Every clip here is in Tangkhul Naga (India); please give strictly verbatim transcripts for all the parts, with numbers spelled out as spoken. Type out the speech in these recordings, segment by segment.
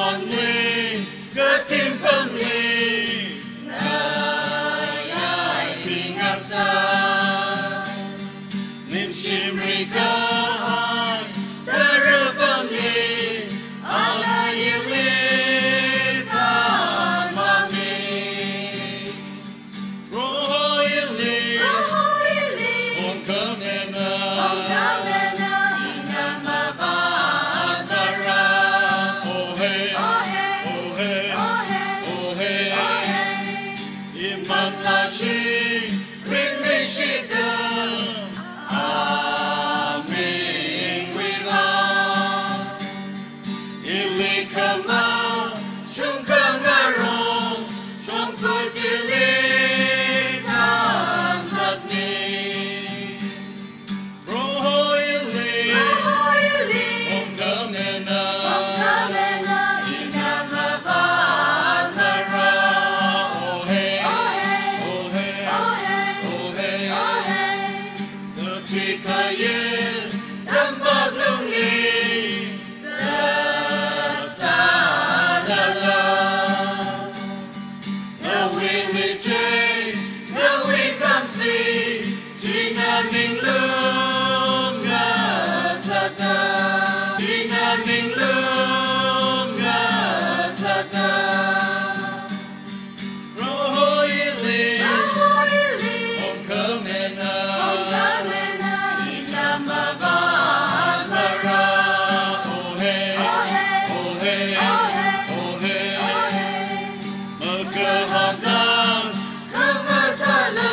Pamli, katim pamli, ngayai pingasā. Nimshimli kahai, tara pamli, ala ili thanmami. Proho ili, Proho ili, ongkhamena, ongkhamena, ina mapātmara. Ohe, ohe, ohe, ohe, ohe, ohe. Imanlashi, ringlishida, amingwui vang. Ili khamashung khangarong, shongfa chili thanzatmi. Proho ili, Proho ili, ongkhamena, ongkhamena, ina mapātmara. Ohe, ohe, ohe, ohe, ohe, ohe. Kathi kayet tampak lungli zatsālala, nawui lichei, nawui khamsi, china ninglum ngasakta, china ninglum ngasakta. Proho ili, Proho ili, ongkhamena, ongkhamena, ina mapātmara. Ohe, ohe, ohe, ohe, ohe, ohe. Makahānna khamathāla,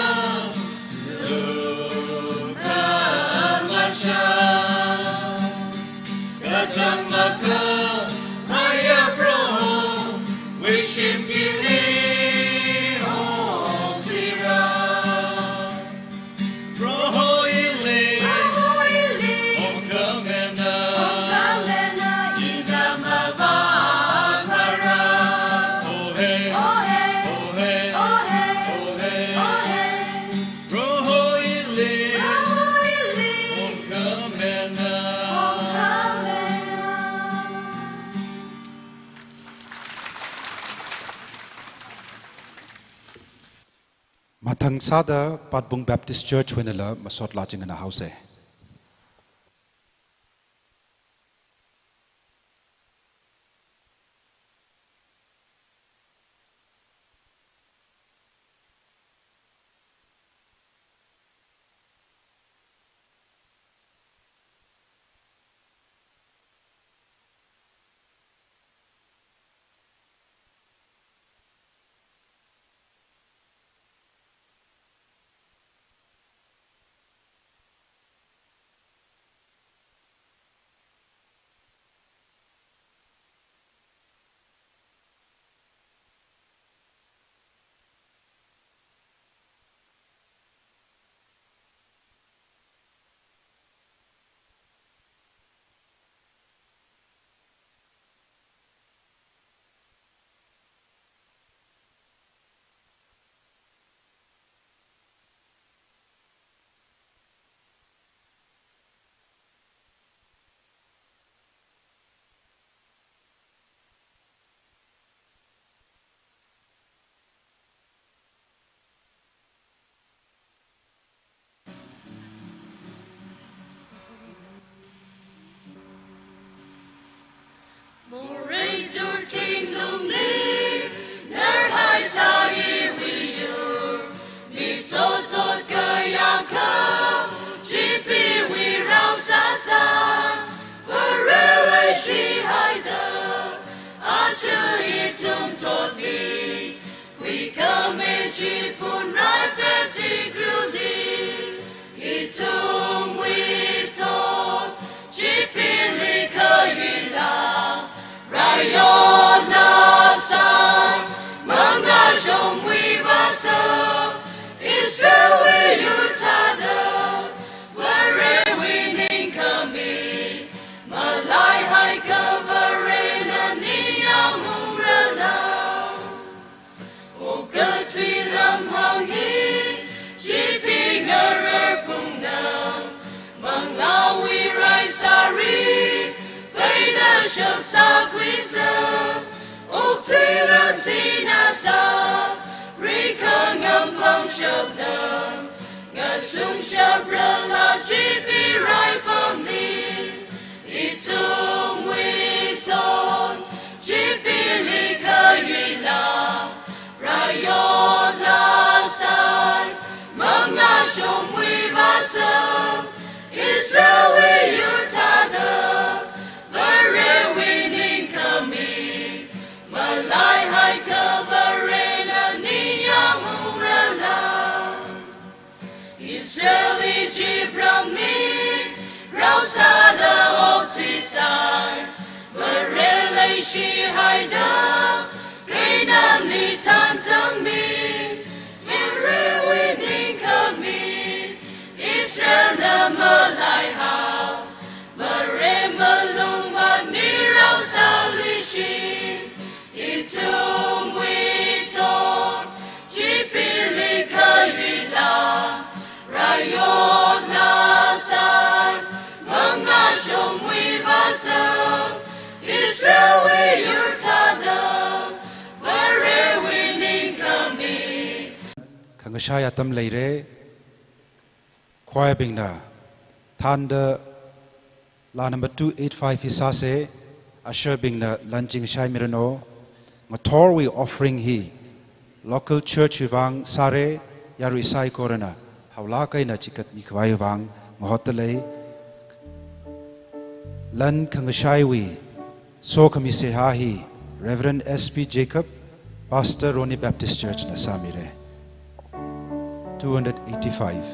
lukhamasha. Katang makhamaya Prohowui shim chili hongthuira. Proho ili, Proho ili, ongkhamena, ongkhamena, ina mapātmara. Ohe, ohe, ohe, ohe, ohe, ohe. Proho ili, Proho ili, ongkhamena, ongkhamena. Mathang sāda Patbung Baptist Church wui einala masot laa chingana haosa. Morei zurting lungli, narhai sā iwui yur, mitsot tot kayākha, Chipeewui rao sāsā, Vare leishihaida, aja ithum totli, huikhame Chipun rai Pettigrewli, ithumwui thot, Chipeeli khayuila, raiotna sāi, mangā shongwui vāsa, Israelwui yur thāda, Varewui ningkhami, malaihaiakha Varena ningyāng ungrala. Okathui lamhāng hi, Chipee ngararphungna, mangāwui rai sāri, theida shapsākhuisa, Tuilan sinasa, rikhangampang shapna, ngasung shaprala chipiraipamli, ithumwui thot, chipili khayuila, rayotla sai, mangashongwui vāsā, Israelwui yur thāda, Varewui ningkhami, malaihai kha Varena ningyāng ungrala. Israel Egypt ramli, rao sāda okthuisai, Vare leishihaida, Canaan li thānzangmi, Varewui ningkhami, Israelna malaihao, Vare malung matmi rao sāluishit, ithumwui thot, chipili khayuila, rayotla sai, mangashongwui vāsā, Israelwui yur thāda, Varewui ningkhami. Khangashai atam leira, choir bingna thānda laa number two eight five hi sāsa, usher bingna lan chi ngashaimiranu, ngathorwui offering hi local church wui vang sāra, yarui saikorana haolāk eina chikatmi khavai vang mahotda lei. Lan khangashaiwui sokhami seihā hi Reverend S P Jacob, Pastor Roni Baptist Church na sāmira. Two hundred eighty-five.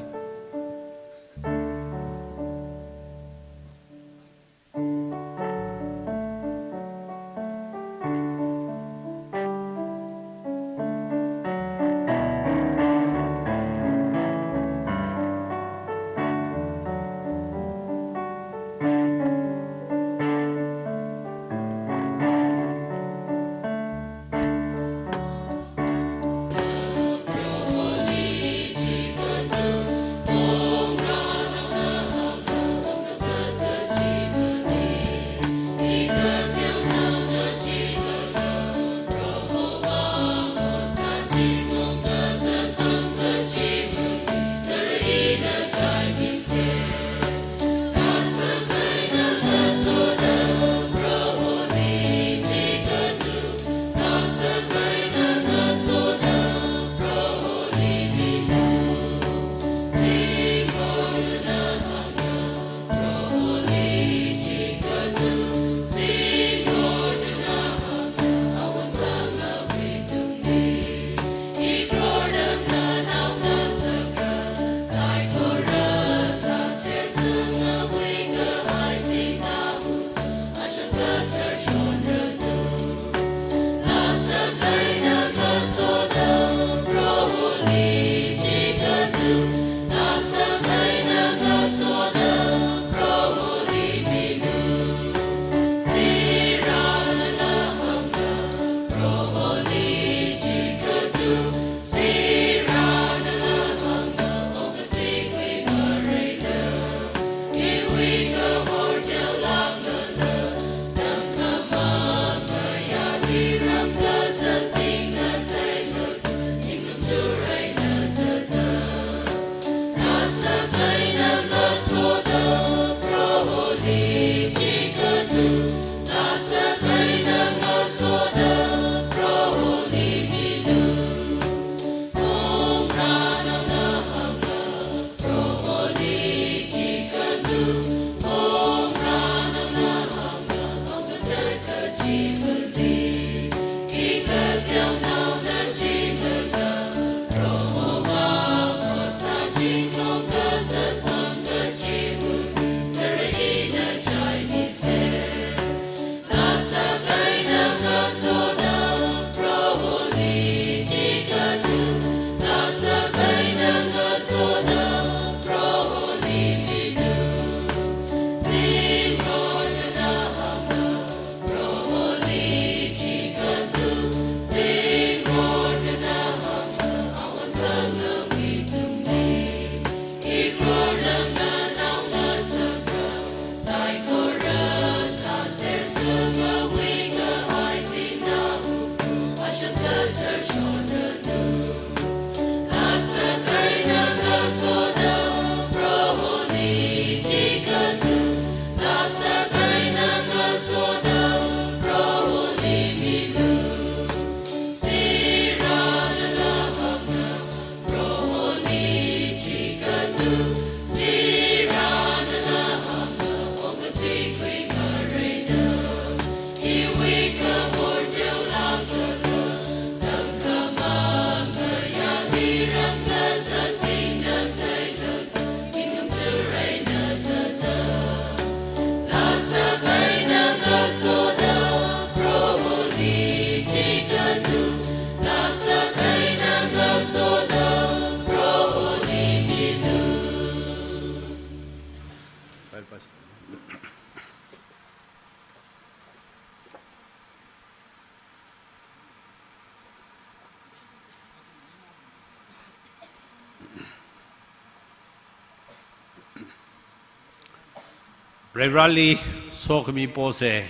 Varivarāli sokhami pose.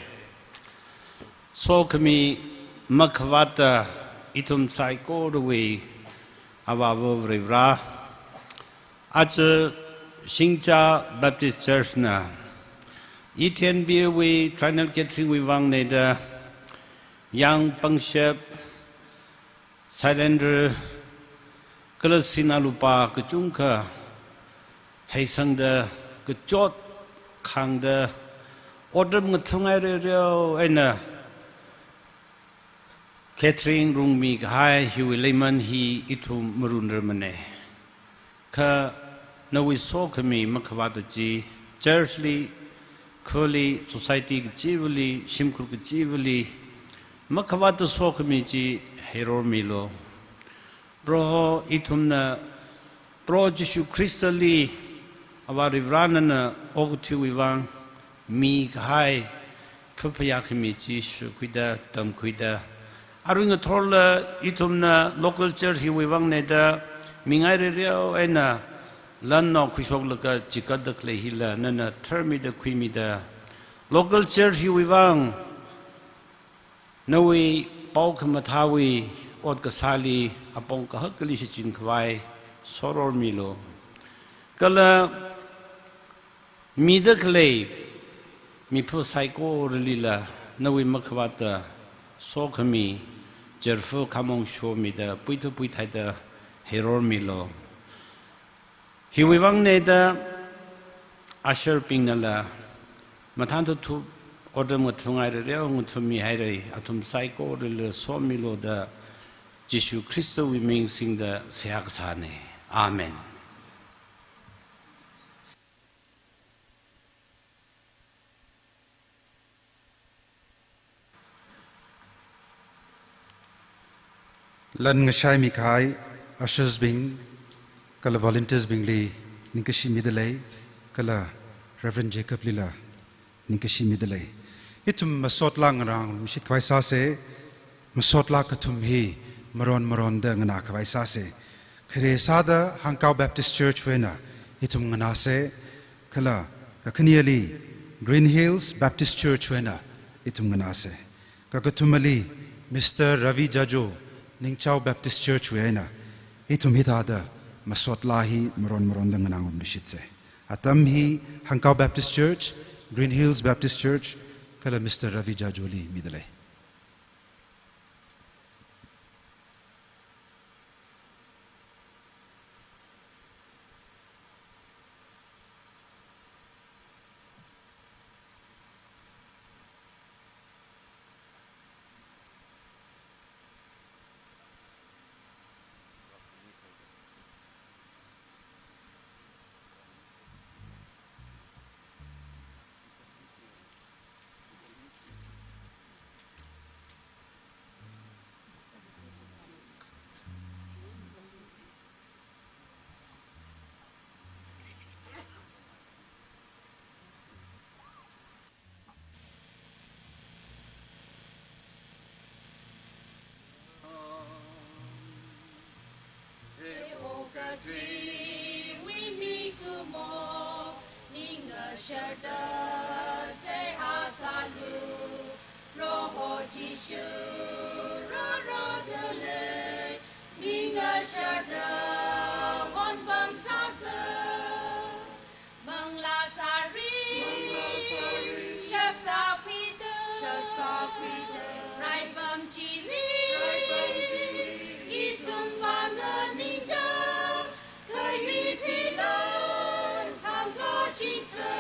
Sokhami makhavāta ithum saikorawui Avāva Varivarā. Aja Shingcha Baptist Church na E T N B wui Triennial Gathering wui vang neida yang pangshap, cylinder, kala sinā lupā kachungkha heisangda, kachot khāngda, otram ngathungai rereo eina gathering rungmi kahai hiwui leiman hi ithum marunrarmane. Kha nawui sokhami makhavāta chi, church li, khali, society kachivali, shimkhur kachivali, makhavāta sokhami chi heirormilu. Proho, ithumna Proho Jishu Khristali, Avā Varivarā nana okathuiwui vang mikahai phaphayā khami chi shākhuida, tamkhuida, arui ngathorla ithumna local church hiwui vang neida mingai rereo eina lan nao khuishoklaga chikatda khalei hila nana tharmida khuimida, local church hiwui vang nawui pao khamathāwui ot kasāli apong kahakali shichin khavai sorormilu. Kala mida khalei miphu saikoralila nawui makhavāta sokhami, chirfu khamong shomida, puithu puithaida heirormilu. Hiwui vang neida usher bingnala mathān thuthup otram ngathungai rereo ngathummi haira, athum saikorali somilu da Jishu Khristawui ming singda seihā kasāne. Amen. Lan ngashaimi kahai ushers bing, kala volunteers bingli ningkashi midalei, kala Reverend Jacob lila ningkashi midalei. Ithum masot laa ngarāngarumshit khavai sāse, masot laa kathum hi maron maronda nganā khavai sāse. Khare sāda Hangkao Baptist Church wui eina ithum nganāse, kala kakhaneli Green Hills Baptist Church wui eina ithum nganāse. Kakathumali Mister Ravi Jajo, Ningchao Baptist Church wui eina ithum hithāda masot laa hi maron maronda nganāngarumluishitse. Atam hi Hangkao Baptist Church, Green Hills Baptist Church, kala Mister Ravi Jajoli midalei. Manglā sari, manglā sari, shaksa pida, shaksa pida, raipam chili, raipam chili, ithum vang nganingda, khayi pilan hāngkachingsa.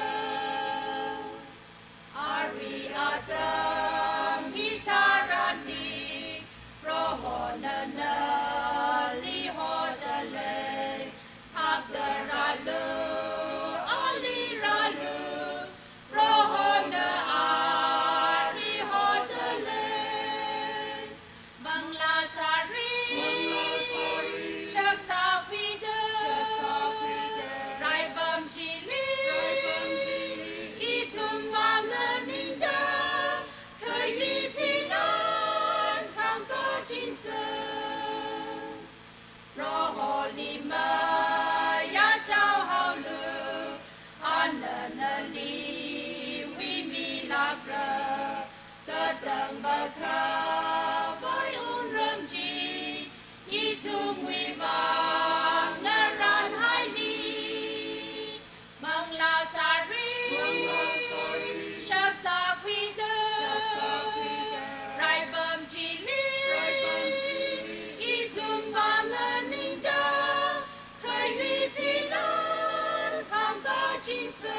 Arui atam hitharanli, Prohona nali hodalei, hakda rālu, ali rālu, Prohona ali hodalei. Katang bakhavai wungram chi, ithumwui vang ngaranhaili. Manglā sāri, manglā sāri, shaksa khuida, shaksa khuida, raipam chili, raipam chili, ithum vang nganingda, khaili pilan khangkachingsa.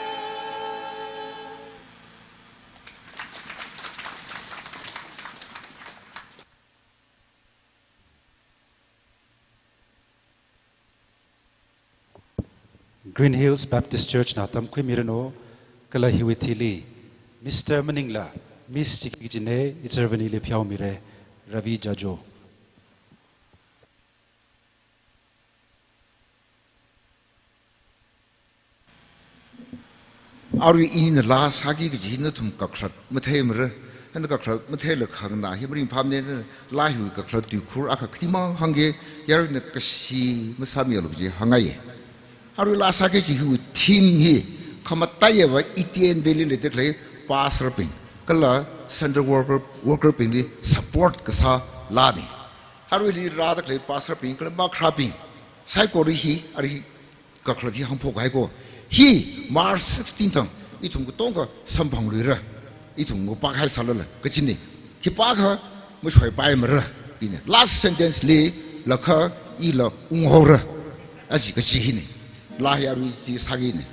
Green Hills Baptist Church na tamkhuimiranu, kala hiwui thili Mister maningla Miss chiki kajina, ichāvānili pheomira, Ravi Jajo. Arui ina laa sāki kaji hi nathum kakhalat matheimara, hina kakhalat matheila khanganā hi maringphāmana, laa hiwui kakhalat tuikhur akha kathima hāngki, yaruina kashi masāmilu kaji hāngngai. Arui laa sāki kaji hiwui theme hi khamataiya va Iten Valley li leida khalei pastor bing kala central worker, worker bingli support kasā laana. Aruili rāda khalei pastor bing kala makharābing saikora hi arui kakhalat hi hāngphok haiko. Hi March sixteen thang ithum katonga samphangluira. Ithum ngapākhai sālala kachina. Khipākha mashoipaimara. Ina last sentence li lakha ila unghaora. Aja kachi hina. Laa hi arui chi sākina.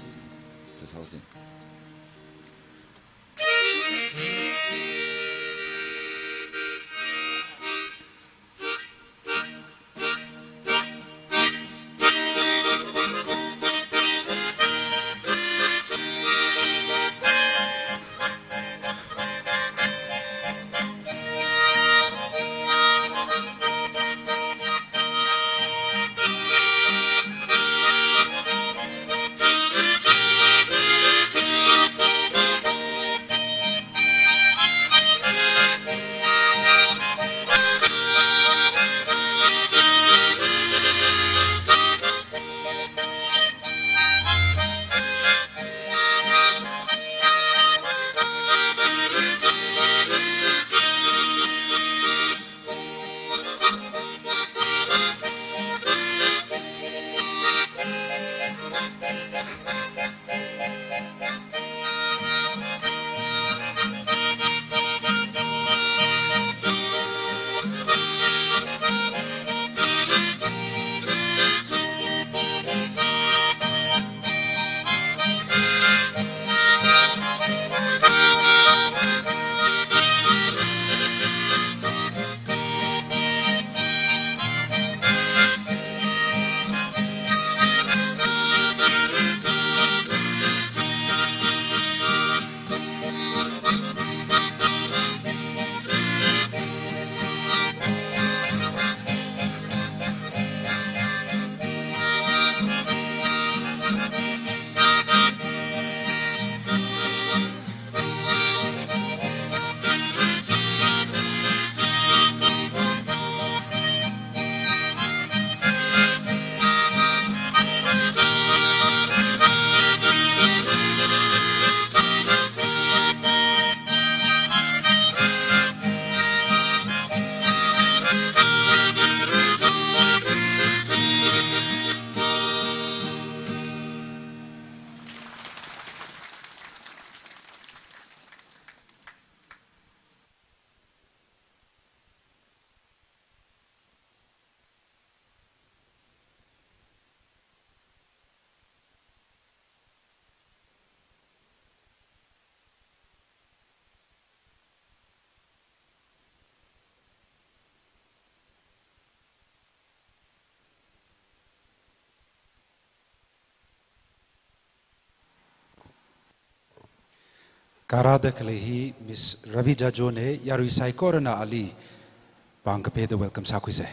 Kharāda khalei hi Miss Ravi Jajo na, yarui saikorana ali pāng kapheda welcome sākhuisa.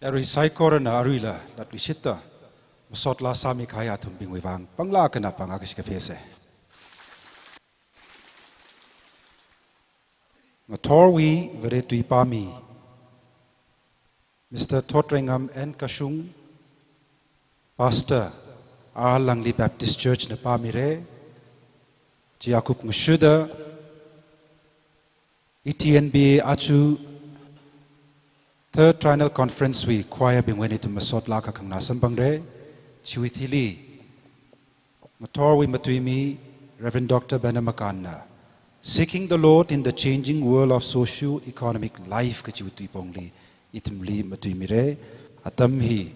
Yarui saikorana aruila latluishitta masotlā sāmi kahai athumbingwui vang panglāk eina pāngā kashi kaphese. Ngathorwui Vare tui pāmi Mister Thotreingam N Kashung, Pastor, R Langli Baptist Church na pāmire. Chi akup ngashuda E T N B A aja Third Triennial Conference wui choir bingwui eina ithum masotlāk eina khanganā samphangre. Chiwui thili ngathorwui matuimi Reverend Doctor Bena Makanna, Seeking the Lord in the Changing World of Socio-Economic Life kachiwui tuipongli ithumli matuimire. Atam hi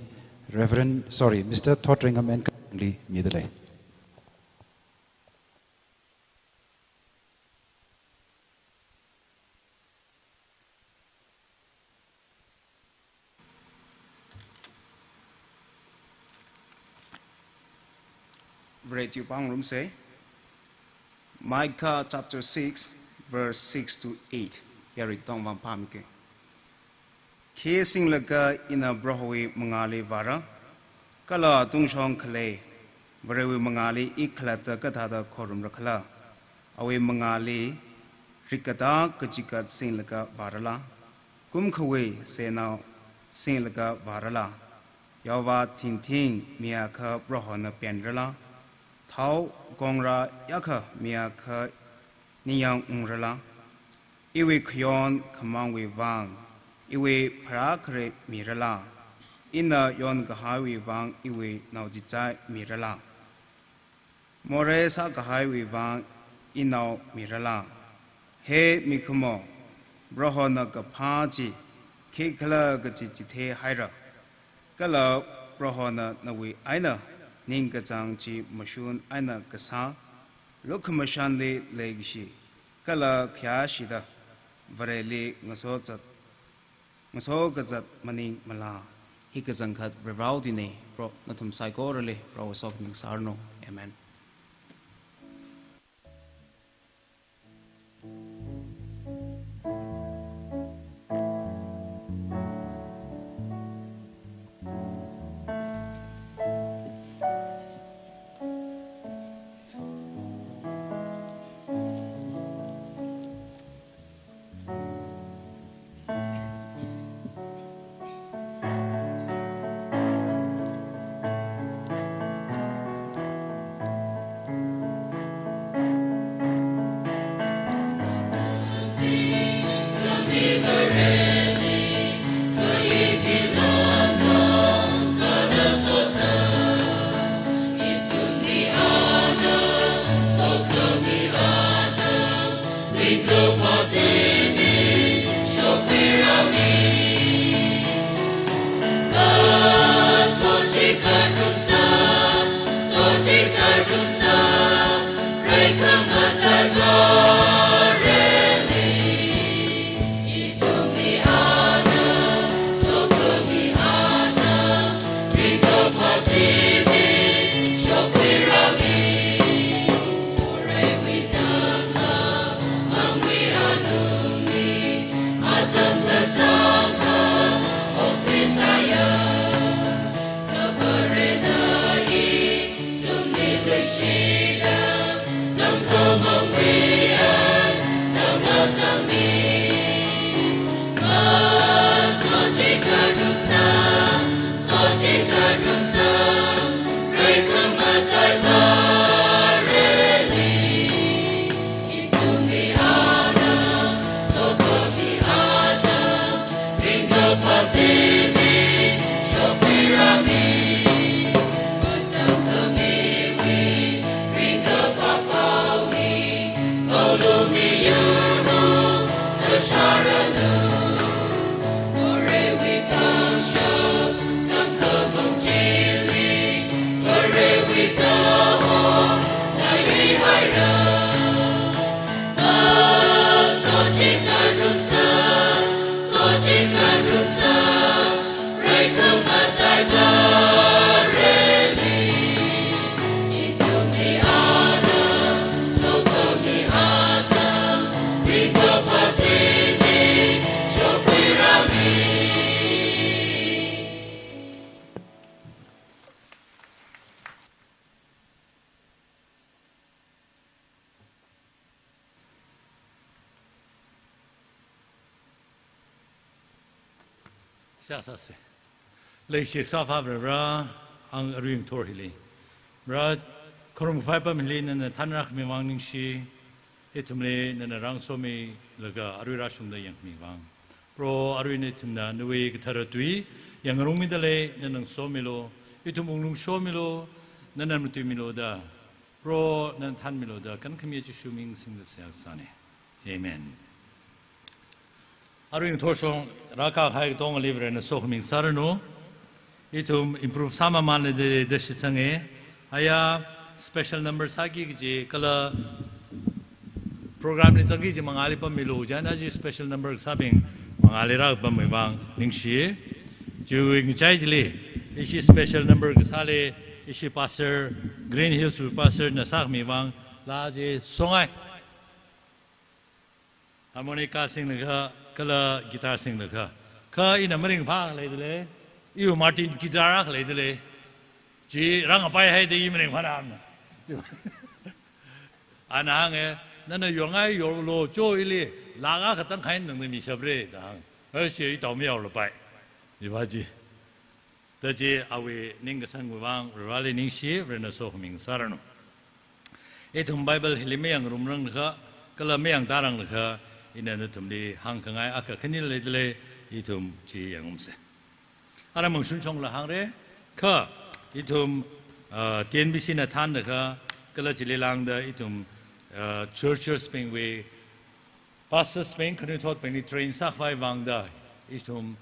Reverend, sorry, Mister Thotreingam N Kashungli midalei. Vare tui pāngarumse. Micah chapter six, verse six to eight. Yarui katongwui vang pāmike. Khi singlaga ina Prohowui mangāli vāra, kala tungshong khalei Varewui mangāli i khalatta kathāda khorumra khala? Awui mangāli rikkatā kachigat singlaga vārala? Kumkhawui seinao singlaga vārala? Yaovā thingthing mi akha Prohona penrala? Thao kongra yākha mi akha ningyāng ungrala? Iwui khayon khamāngwui vang iwui pharākhare mirala? Ina yonkahaiwui vang iwui naochichai mirala? Morei sākahaiwui vang inao mirala? He mikumo, Prohona kaphā chi khikhala kaji chithehaira. Kala Prohona nawui eina ningkachāng chi mashun eina kasā, lukhamashanli leikashi kala khayāshida Vareli ngasozat, ngasokazat maningmala? Hi kachangkhat Varewui tuine. Proho nathum saikorali Proho sokhami ngasāranu. Amen. Seihā sāsa. Leishikhasā Avā Vare, ang arui ngathor hili, Vare, kharum khavai apam hili nana thanrākhami vang ningshi. Ithumli nana rāngasomilaga arui rāshungda yangmi vang, Proho, arui ithumna nawui kathara tui yangngarumida lei, nana ngasomilu. Ithum unglung shomilu, nana matuimilu da, Proho, nana thanmilu da, Kankhamiya Jishu ming singda seihā sāna. Amen. Arui ngathor shong rākahai katongali Varena sokhami sāranu. Ithum improve sāmamānda da shitsanga. Aya special number sāki kaji kala program li zangki kaji mangāli pammilu, chieina chi special number kasābing mangāli rāpammi vang ningshi. Chiwui ngachai chili, ishi special number kasāli, ishi pastor, Green Hills wui pastor na sākhami vang laa chi songai. Harmonica singlaga, kala guitar singlaga. Kha ina maringphā akha leidalei. Iwui Martin guitar akha leidalei. Chi rāngapai haida i maringphāna. Ana hānga, nana yongai yorlu, cho ili, lakh akha tangkhai nangda mishapra da hānga. Ashi i tao miyaolapai. Iva chi. Da chi awui ningkasangwui vang, Vareli ningshi, Varena sokhami sāranu. Ithum Bible hili mayangrum ranglaga, kala mayangtā ranglaga, ina nathumli hāngkhangai akha khani leidalei, ithum chi yangumsa. Ara mangshun shongla hāngra, kha, ithum, ah, T N B C na thanlaga, kala chili lāngda, ithum, ah, churches bingwui, pastors bing khanuithotbingli train sākhavai vangda, ithum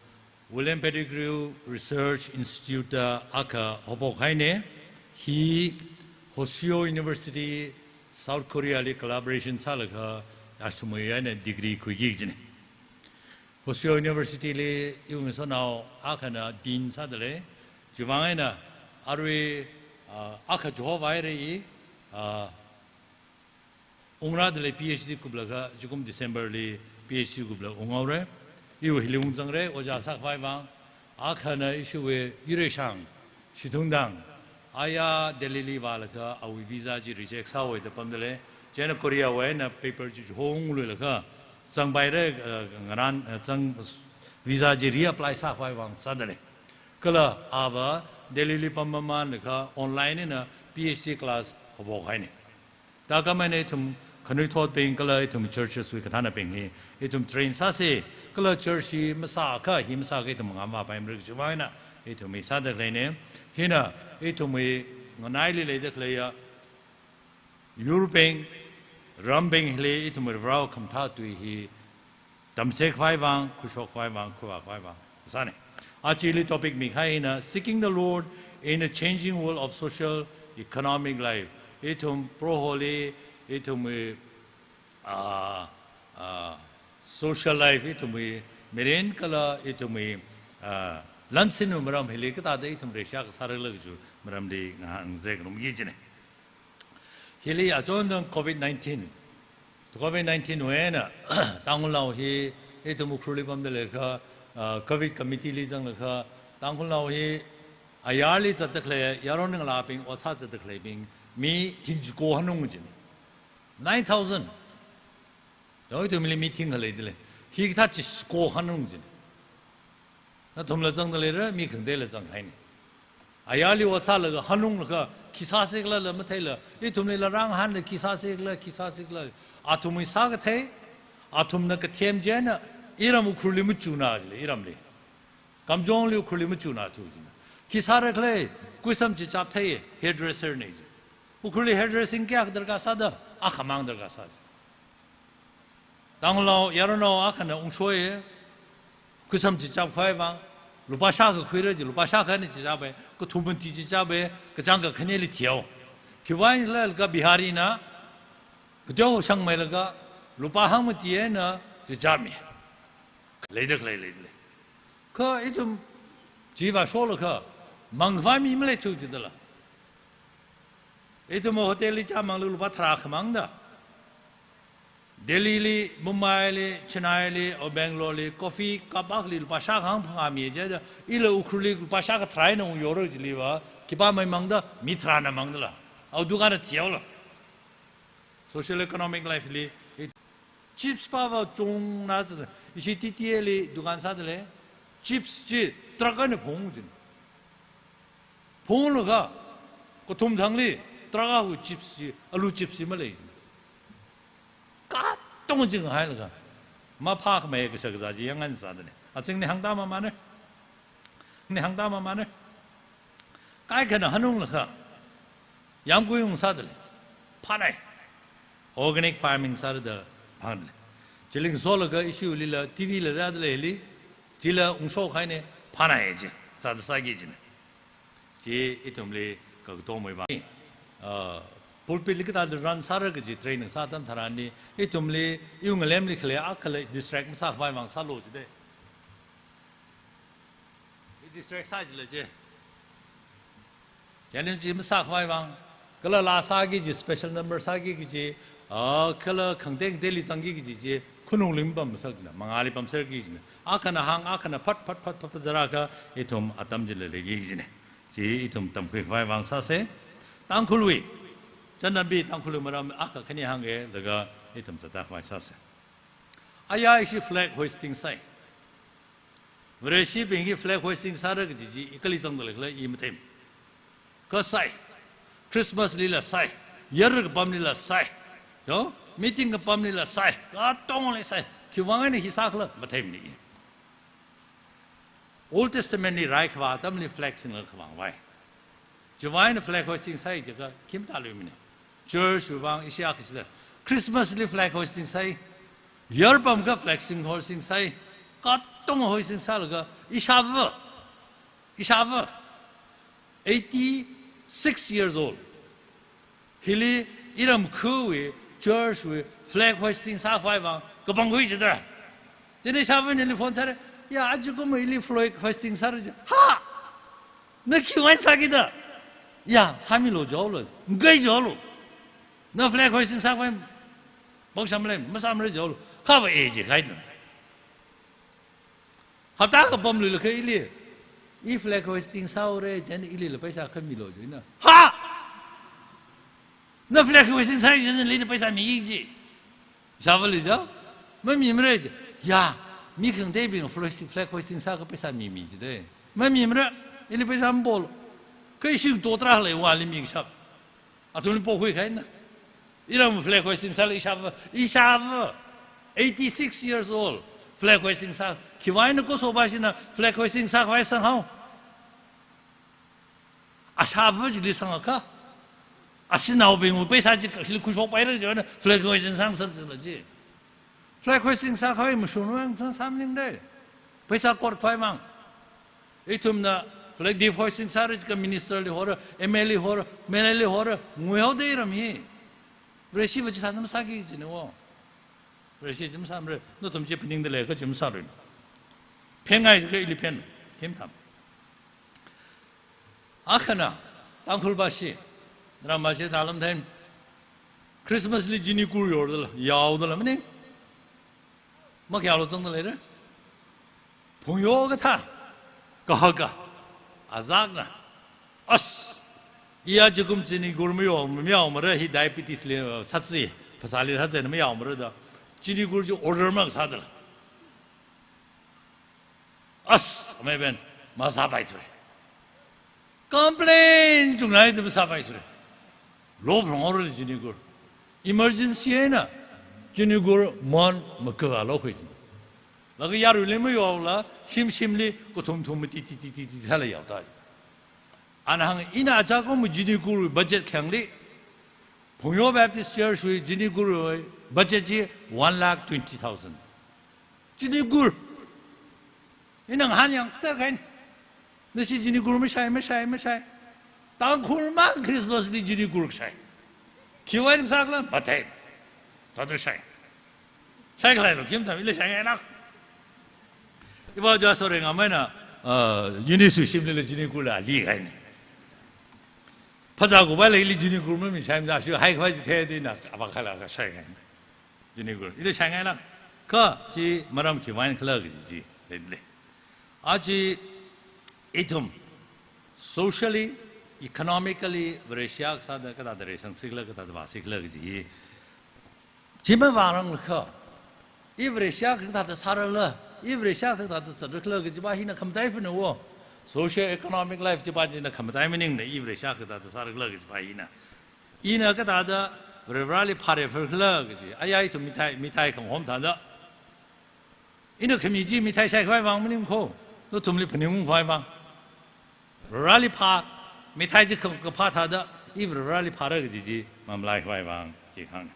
William Pettigrew Research Institute da akha haophok haina. Hi Hoseo University, South Korea li collaboration sālaga, athumwui eina degree khuiki kajina. Hoseo University li iwui ngasotnao akhana dean sādalei. Chiwui vang eina arui, ah, akha chihovaira i, ah, ungrādalei, P H D kuplaga, chikum December li P H D kupla unghaora. Iwui hili ungzangra, ojā sākhavai vang. Akhana ishiwui Yureshang Shithungdang, aya Delhi li vālaga awui visa chi reject sāhaowa da pamdalei. Chieina Korea wui eina paper chi chihongluilaga, zangpaira, eh, ngaran, eh, zang, visa chi reapply sākhavai vang sādalei. Kala ava Delhi li pammamānlaga online eina P H D class haophok haina. Thākhamei eina ithum khanuithotbing kala ithum churches wui kathānabing hi, ithum train sāsa, kala church hi masākha, hi masākha ithum ngamvāpaimara kajiwui vang eina, ithum hi sāda khaleina. Hina ithumwui nganaili leida khaleiya yurbing, rambing hili ithumwui Varewui khamathā tui hi tamsek khavai vang, khuishok khavai vang, khuivā khavai vang sāna. Ajali topic mikahai hina, Seeking the Lord in a Changing World of Social Economic Life. Ithum Proholi, ithumwui, ah, ah, social life, ithumwui mirin kala ithumwui, ah, lansinwui maram hili kathāda ithum reisha kasāra khala kajiwui maramli ngahān ngazakrumki kajina. Hili achonthang covid nineteen. Covid nineteen wui eina, Tangkhulnao hi, ithum Ukhrulli pamda leiakha, ah, covid committee li zanglaga, Tangkhulnao hi ayarli zatda khalei, yaron ngalābing, ot sāzatda khaleibing, mi thing chiko hanung jin. Nine thousand. Doi ithumli mi thing khalei dalei. Hikathā chiko hanung jin. Nathumla zangda leira, mi khangateila zanghaina. Ayarli ot sālaga hanunglaga, khi sāsi khala la matheila, ithumlila rāngahānla khi sāsi khala, khi sāsi khala. Athumwui sākathei, athumna kathem chieina, iram Ukhrulli machuna jilei, iramli. Kamjongli Ukhrulli machuna thu jina. Khi sāra khala, kuisam chichap thei, hairdresser na ji. Ukhrulli hairdressing kayākha darkar sāda, akhamang darkar sā ji. Tangkhulnao, yaronnao akhana ungshoi, kuisam chichap khavai vang, lupā shākha khuira ji, lupā shākha eina chichapa, kathum mati chichapa, kachāng kakhaneli thihao. Khiwui vang khala laga Bihari na, kateo shangmeilaga, lupā hangmati eina chichapmi. Leida khalei leida lei. Kha ithum chi vāsholaga, mangkhavai mi maleithu jidala. Ithum hotel li chāmanglaga lupā tharā khamangda. Delhi li, Mumbai li, Chennai li, or Bangalore li, coffee cup akhali lupā shākha hangphangā mi jida, ila Ukhrulli lupā shākha tharā eina ungyora jiliva, khipā maimangda, mi tharāna mangdala. Awui dukan thihao la. Social economic life li, it, chips pava chungna zida, ishi T T A li dukan sāda lei, Chips chi truck eina phungchin. Phunglaga kathum thangli truck awui chips chi, alu chips chi malei jin. Katonga jinghailaga maphākhamei kashak kazā chi yangngasakdalei. Achingli hāngda mamāne. Li hāngda mamāne. Kaikhana hanunglaga yāmgui ungsādalei. Phānai. Organic farming sāra da phāngdalei. Chili ngasolaga ishiwuilila T V la rādalei hili. Chila ungshokhaine, phānai chi. Sāda sāki jine. Chi ithumli kakatomwui vang. Ah, pulpit li kathāda run sāra kaji training sā atam tharanli, ithumli, iwui ngalemli khalei akhala distract masākhavai vang sālu jide. I distract sā jila je. Challenge chi masākhavai vang. Kala laa sāki kaji, special number sāki kaji, ah, kala khangatei khangateili zangki kaji chi, khanungli mapamngasakla, mangāli pamserki kajina. Akhana hāng, akhana phat, phat, phat, phat, phat, zāraka, ithum atam chila leiki kajina. Chi ithum tamkhuikhavai vang sāse. Tangkhulwui. Chānjam bi Tangkhulwui maram akha khani hāngke, laga ithum zatakhavai sāse. Aya ishi flag hoisting sāi. Vareshibing hi flag hoisting sāra kaji chi, i kali zangdalei khala i matheimana. Kha sāi. Christmas lila sāi. Yar kapamlila sāi. Jo? Meeting kapamlila sāi. Katongli sāi. Khiwui vang eina hi sākhala matheimana i. Old Testament li raikhavā atamli flag singlakha vāngvai. Chiwui vang eina flag hoisting sāi jiakha khim tāluimana. Church wui vang ishi akha sida. Christmas li flag hoisting sāi. Yar pamkha flag sing hoisting sāi. Katonga hoisting sālaga ishāva. Ishāva. Eighty-six years old. Hili iram khawui, church wui, flag hoisting sākhavai vang, kapangkhui jidara. Chieina ishāvana ili phone sāra, ya, ajakum ili flag hoisting sāra ji. Ha! Na khiwui vang sāki da? Ya, sāmilu jolo, ngai jolo. Na flag hoisting sākhavai, bangsham lei, masāmara jolo. Khava e ji kaina. Hapta kapam luilakha ili, i flag hoisting sāhaora, chieina ilila paisa kha milu jina. Ha! Na flag hoisting sāi jina, ili paisa miki ji. Ishāvali ja? Mamimara ji. Ya, mi khangateibing flag, flag hoisting sākha paisa mimi jide. Mamimara, ili paisa mabol. Kha ishi totra leiwuili mikashap. Athumli pokhuikahaina. Iram flag hoisting sāla ishāva, ishāva. Eighty-six years old. Flag hoisting sā. Khiwui vang eina Kosopashina flag hoisting sākhavai sanghao? Ashāva chili sangakha. Ashinaobingwui paisa chi kashili khuishokpaira jiwuina flag hoisting sāngasak jila ji. Flag hoisting sākhavai mashun vang sāmning de. Paisa korkhavai vang. Ithumna flag defhoisting sāra jiakha minister li hora, M L A li hora, M L A li hora, nguihaoda iram hi. Vareshiva chithāda masāki jina wo. Vareshi chi masāmara, nathum chi phaningda leikha chi masāluina. Phengai jiakha ili phen, khim tham. Akhana, Tangkhulpashi, ramashi thalam then, Christmas li jinigur yordala, yaodala mani. Makayālu zangda leira. Phungyo kathā, kahaka, azakna. As, iya jikum jinigur mayo, mayaomara hi diabetes li, uh, sātsi, phasāli sātsina mayaomara da. Jinigur chi order masādala. As, amei ben, masāpaithura. Complain chungnaida masāpaithura. Lo phlong order jinigur. Emergency eina jinigur mon makagalo khui jin. Laga yaruili mayola, shim shimli, kathum thum ti ti ti ti ti sāla yaoda. Ana hāng ina ajakum jinigur budget khangli, Phungyo Baptist Church wui jinigur budget chi one lakh twenty thousand. Jinigur. Ina ngahān yangser kahaina. Nashi jinigur mashai, mashai, mashai. Tangkhul mang Christmas li jinigur shai. Khiwui vang sākhala, mathei. Thāda shai. Shai khalei lo, khim tham, ili shaingailak. Iva ja sore ngameina, uh, Eunice wui shimlila jinigur la likahaina. Phazā kuvaila ili jinigur mami shaimada, shi haikhavai chi theida ina, ava khala ka shaikahaina. Jinigur. Ili shaingailak. Kha chi maram khiwui vang khala kaji chi leidalei. Aja ithum socially, economically, Vareshi akha sāda kathāda reisangsi khala, kathāda vāsi khala kaji hi. Chi mavāranglakha, i Vareshi akha kathāda sārala, I Vareshi kathāda sāra khala kajiva hina khamataifa na wo. Socio-economic life chiva china khamatai maningmana, i Vareshi kathāda sāra khala kajiva hina. Ina kathāda Varivarali phāreifar khala kaji. Aya ithum mithai, mithai khangahom thāda. Ina khami chi mithai shaikhavai vang maning kho. Nathumli phaningungkhavai vang. Varivarali phā, mithai chi kha-, kaphā thāda, i Varivarali phāra kaji chi mamalaikhavai vang, chi hāng.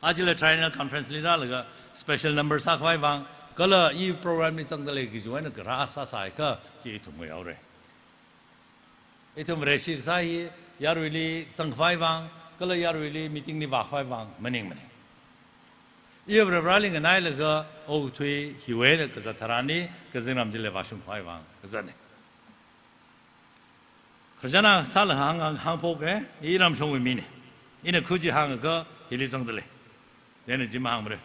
Ajala Triennial Conference li rālaga special number sākhavai vang, kala i program li zangda lei kajiwui eina kharā sāsāakha, chi ithum ngayao re. Ithum Vareshi kasā hi yaruili zangkhavai vang, kala yaruili meeting li vākhavai vang, maningmana. I Varivarali nganailaga, okathui hiwui eina kazat tharanli, kazingram chili vāshungkhavai vang, kazatna. Khararchan akha sālaga hāng, hāng, hāngphoka, i Ramshongwui mina. Ina khuji hāngakha, hili zangda lei. Chieina chi mahāngmara.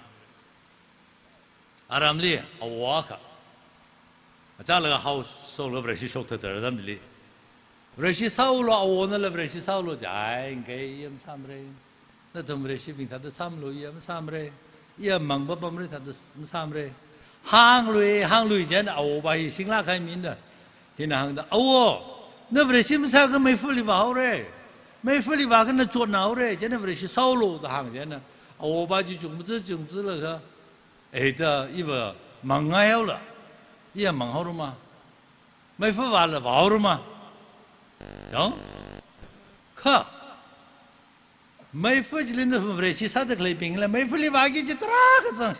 Aramli, awo akha. Achālakha hao shoklaga Vareshi shok thāthāra atam chili. Vareshi sāulu, awonala Vareshi sāulu, jai, ngai, i masāmara. Nathum Vareshibing thāda sāmalu, i masāmara. I mang papamra thāda s-, masāmara. Hānglu, hānglu, chieina awopa hi shinglāk kahai mina. Hina hāngda, awo, na Vareshi masāakha meifali vāhaora. Meifali vāakha na chotnaora. Chieina Vareshi sāulu da hāng chieina. Awopa chi chungmaza, chungmazalaga. Ei ta, iva mangngai haola. I manghaora ma. Meifa vāla vāhaora ma. Yāng? Kha. Meifa chili nathum Vareshi sāda khaleibingla, meifali vāki kaji tarākha zang.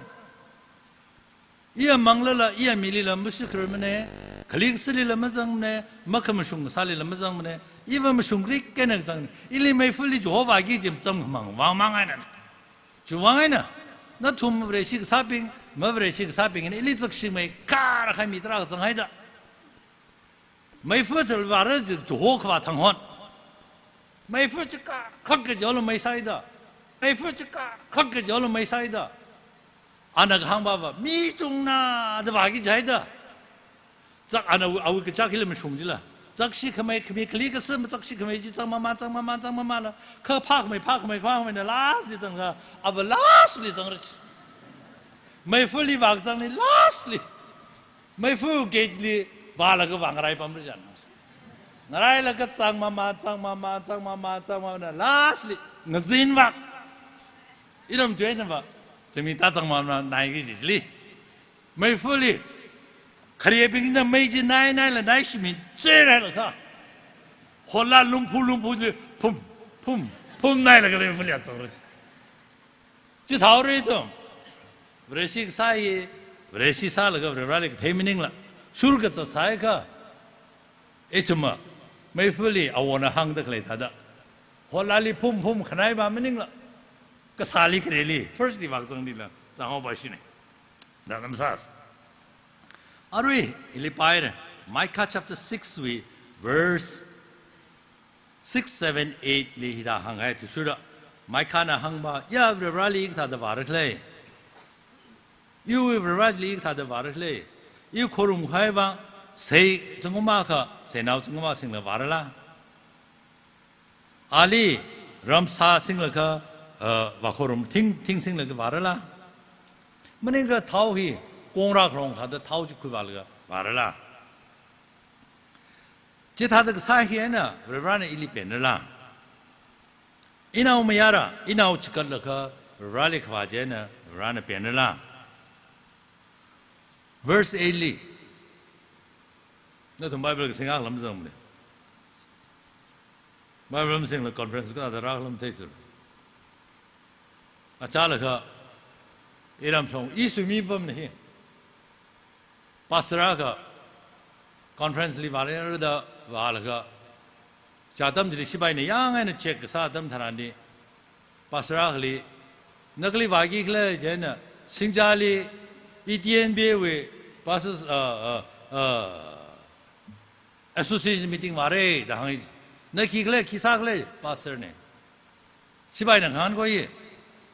I manglala, i milila mashikharmana, khali kasalila mazangmana, makhamashung kasālila mazangmana, iva mashung rik eina zang, ili meifali Jehovah ki jim zangmang, vang mang eina. Chiwui vang eina, nathum Vareshi kasābing, ma Vareshi kasābing, ili zakshimei, kar khai mi tarākha zanghaida. Meifa chili vāra chi, Jehovah khavā thang hon. Meifa chi ka, khak kajilu mei sāhaida. Meifa chi ka, khak kajilu mei sāhaida. Ana kahāngva, mi chungna da vāki jihaida. Zak ana awui, awui kachak hila mashung jila. Zakshi khamei, khamei, khali kasā mazakshi khamei chi zang mama, zang mama, zang mamala. Kha phākhamei, phākhamei, phākhamei na last li zangla. Ava last li zangra chi. Meifali vākazangli last li. Meifa gate li vālaga vā ngarai pamra chān. Ngarailaga zang mama, zang mama, zang mama, zang mama na last li ngazin vak. Iram tuina va. Zingmi ta zang mama naiki jili. Meifali. Kharibingna mei chi nai naila naishimi zerailakha. Hola lumphu lumphu li phum, phum, phum nailaga meifali azangra chi. Chithāhaora ithum. Vareshi kasā hi, Vareshi sālaga Varivarali kathei maningla. Shurkazat sāakha. Ithumva, meifali awona hāngda khalei thāda. Holali phum phum khanai va maningla. Kasāli khareli, first li vākazanglila, zanghaopa shina. Nana masas. Arui, ili paira, Micah chapter six wui, verse six, seven, eight li hithā hānghai athishurda. Micah na hāngva, ya Varivarali kathāda vāra khala. Iwui Varivarali kathāda vāra khala. I khorumkhavai vang, sei zingkum akha, seinao zingkum akha singlaga vārala. Ali ramsā singlaga, uh, vākhorum thing, thing singlaga vārala. Maningakha thao hi, kongra khalong thāda thao chi khuivālaga vārala. Chithāda kasā hi eina, Varivarana ili penrala. Inao mayara, inao chikatlaga, Varivarali khavā chieina, Varivarana penrala. Verse eight li. Nathum Bible kasing akha lam zangmana. Bible masingla conference kathāda rākhala matheithura. Achālakha, i Ramshong, i suimi pamna hi. Pastor akha conference li vāra da vālaga, chi atam chili shipaina yāng eina check kasā atam tharanli, pastor akhali, na kali vāki khala chieina, Singjali, E T N B wui, pastors, uh, uh, uh, association meeting vāra da hānga. Na khi khala, khi sākhala, pastor na. Sipaina ngahānkhui,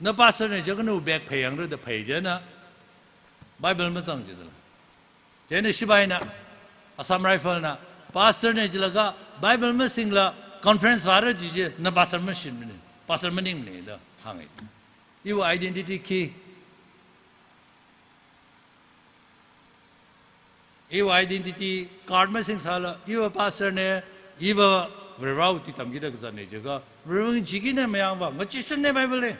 na pastor na jiakha nawui bag phei yangra da phei chieina, Bible mazang jidala. Chieina sipaina, Assam Rifle na, pastor na jilaga Bible masingla conference vāra ji chi, na pastor mashinmana, pastor maningmana da hānga. Iwui identity khi. Iwui identity card masingsāla, iva pastor ne, iva Varewui tui tamkida kazatne jiakha, Varewui ngachee kine mayangva, ngachee shunne Bible li.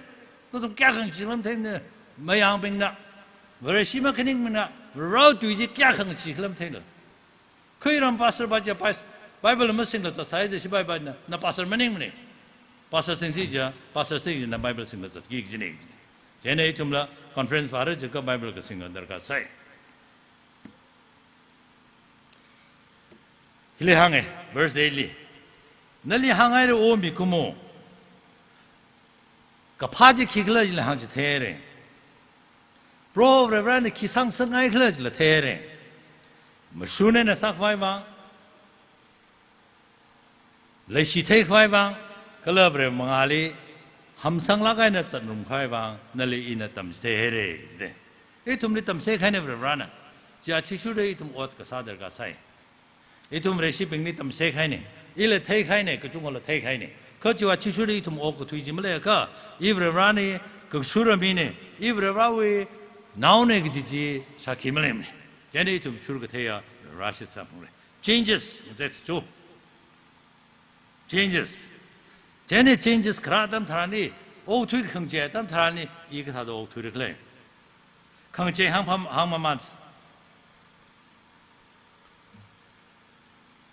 Nathum kayākha ngachee khala matheimane, mayangbingna. Vareshi makhaningmana, Varewui tui chi kayākha ngachee khala matheimane. Khuiram pastor va chi pas-, Bible masingla zatsai de shi Bible na, na pastor maningmane. Pastor singsi jiakha, pastor singsi na Bible singla zatki kajine kajine. Chieina ithumla conference vāra jiakha Bible kasing darkar sai. Hili hānge, verse eight li. Nali hānghaira O mikumo. Kaphā chi khikhala chila hāngchitheire. Proho Varena khi sāngasakngaikhala chila theire. Mashun eina sākhavai vang, leishi theikhavai vang, kala Vare mangāli hamsanglāk eina zatrumkhavai vang, nali ina tamchitheihaire, jide. Ithumli tamsei kahaine Varena. Chi athishurda ithum ot kasā darkar sai. Ithum Vareshibingli tamsei kahaine, ila theikahaine, kachungla theikahaine. Kha chiwui athishurda ithum okathui chi maleiakha, i Varena kashura mine, i Varewui naone kaji chi shākhi maleimane. Chieina ithum shurkatheiya Vare shitsāphalungra. Changes, ngazek chu. Changes. Chieina changes kharā atam tharanli, okathui khangachei atam tharanli, i kathāda okthuira khala. Khangachei hāngpham, hāngmamān.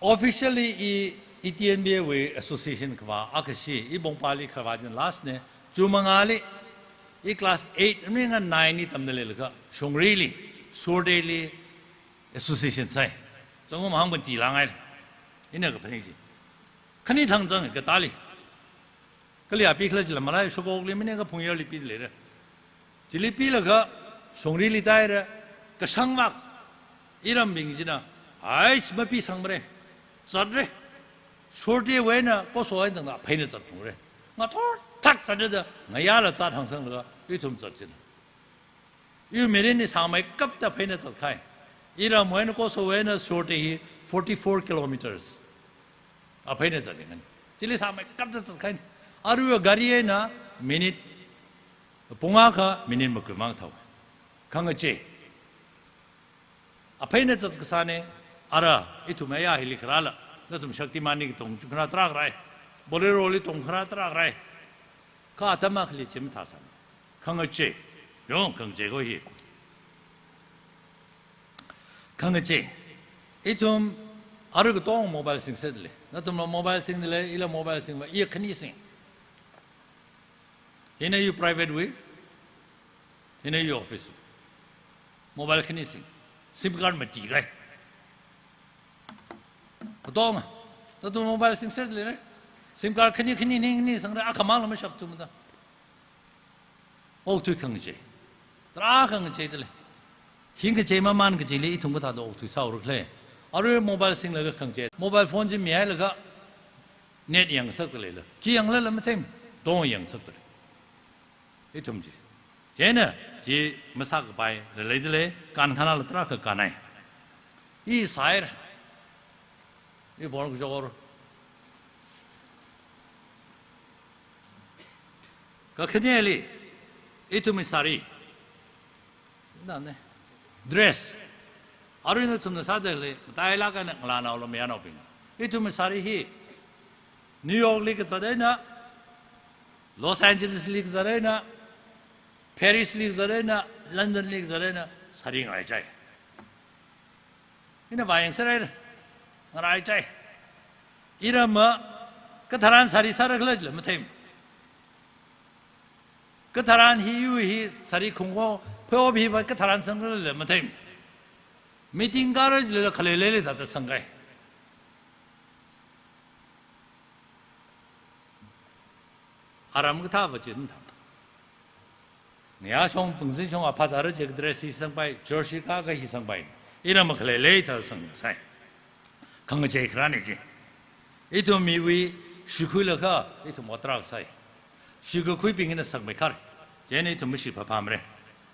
Officially i, i T N B A wui association kavā akha shi, i Bongpali kavā china last ne, June mangāli, i class eight, mi nga nine li tamda leilakha, Shongrili, Sordeli, association sai. Zangkum hāngpam tilangai. Ina kaphaning chi. Khani thang zang katāli. Kali apikhala chila malai Shokokli mine ka Phungyarli pida leira. Chili pilaga Shongrili tāhaira, kashangvak. Irambing china, ai, chi mapisangmare. Zatra. Sordewui eina, Koso eina tangda, pheina zatphungre. Ngathor thak zatrada, ngayāla zat hāngsanglaga, ithum zat china. Iwui minute ni sāngmeikapta pheina zatkahai. Iramwui eina Kosowui eina Sorde hi forty-four kilometers. A pheina zatli ngan. Chili sāngmeikapta zatkahai. Aruiwui gari eina minute pung akha minute makuimang thao. Khangachei. A pheina zat kasāne, ara, ithum aya hili kharāla, nathum Shaktiman li tongchung kharā tarākha rai, Bolero li tong kharā tarākha rai, kha atam akhali chi mathāsang. Khangachei, yong khangachei ko hi. Khangachei, ithum arui katong mobile singserda lei, nathumla mobile singda lei, ila mobile singva, iya khani sing. Hina iwui private wui, hina iwui office. Mobile khani sing. SIM card mati kahai. Katonga. Nathum mobile singserda leira. SIM card khani khani ni ni sangra, akhamangla mashapthumada. Okthui khangachei. Tarākha ngacheida lei. Hi ngachei mamān kaji li ithum kathāda okthui sāura khala. Arui mobile singlaga khangachei. Mobile phone chi mihailaga net yangsakda leila. Khi yanglala matheimane, tong yangsakda lei. Ithum chi. Chieina, chi masākapai, lei leida lei, kānkhanāla tarākha kānhai. I sāhaira. I bor kajor. Kakhaneli, ithumwui sari. Nane. Dress. Arui nathumna sāda lei, matailāk eina ngalānaola mayarnaobing. Ithumwui sari hi, New York li kazat eina, Los Angeles li kazat eina, Paris li kazat eina, London li kazat eina, sari ngaraichai. Ina vāyangserhaira, ngaraichai. Iramva, katharan sari sāra khala chila matheimane. Katharan hi iwui hi sari khongko, pheop hiva katharan sangkhala matheimane. Meeting kāra chilala khalei leili thāda sangkahai. Aram kathāva chi mathāmane. Ngayā shong, pungzin shong, aphā zāra jiakha dress hi sangpai, church li kākha hi sangpai. Iramva khalei leili thāda sangsai. Khangachei kharāne chi. Ithum miwui shikhuilaga, ithum ot tarākha sai. Shikakhuibing eina sakmeikharra. Chieina ithum mashiphaphāmara.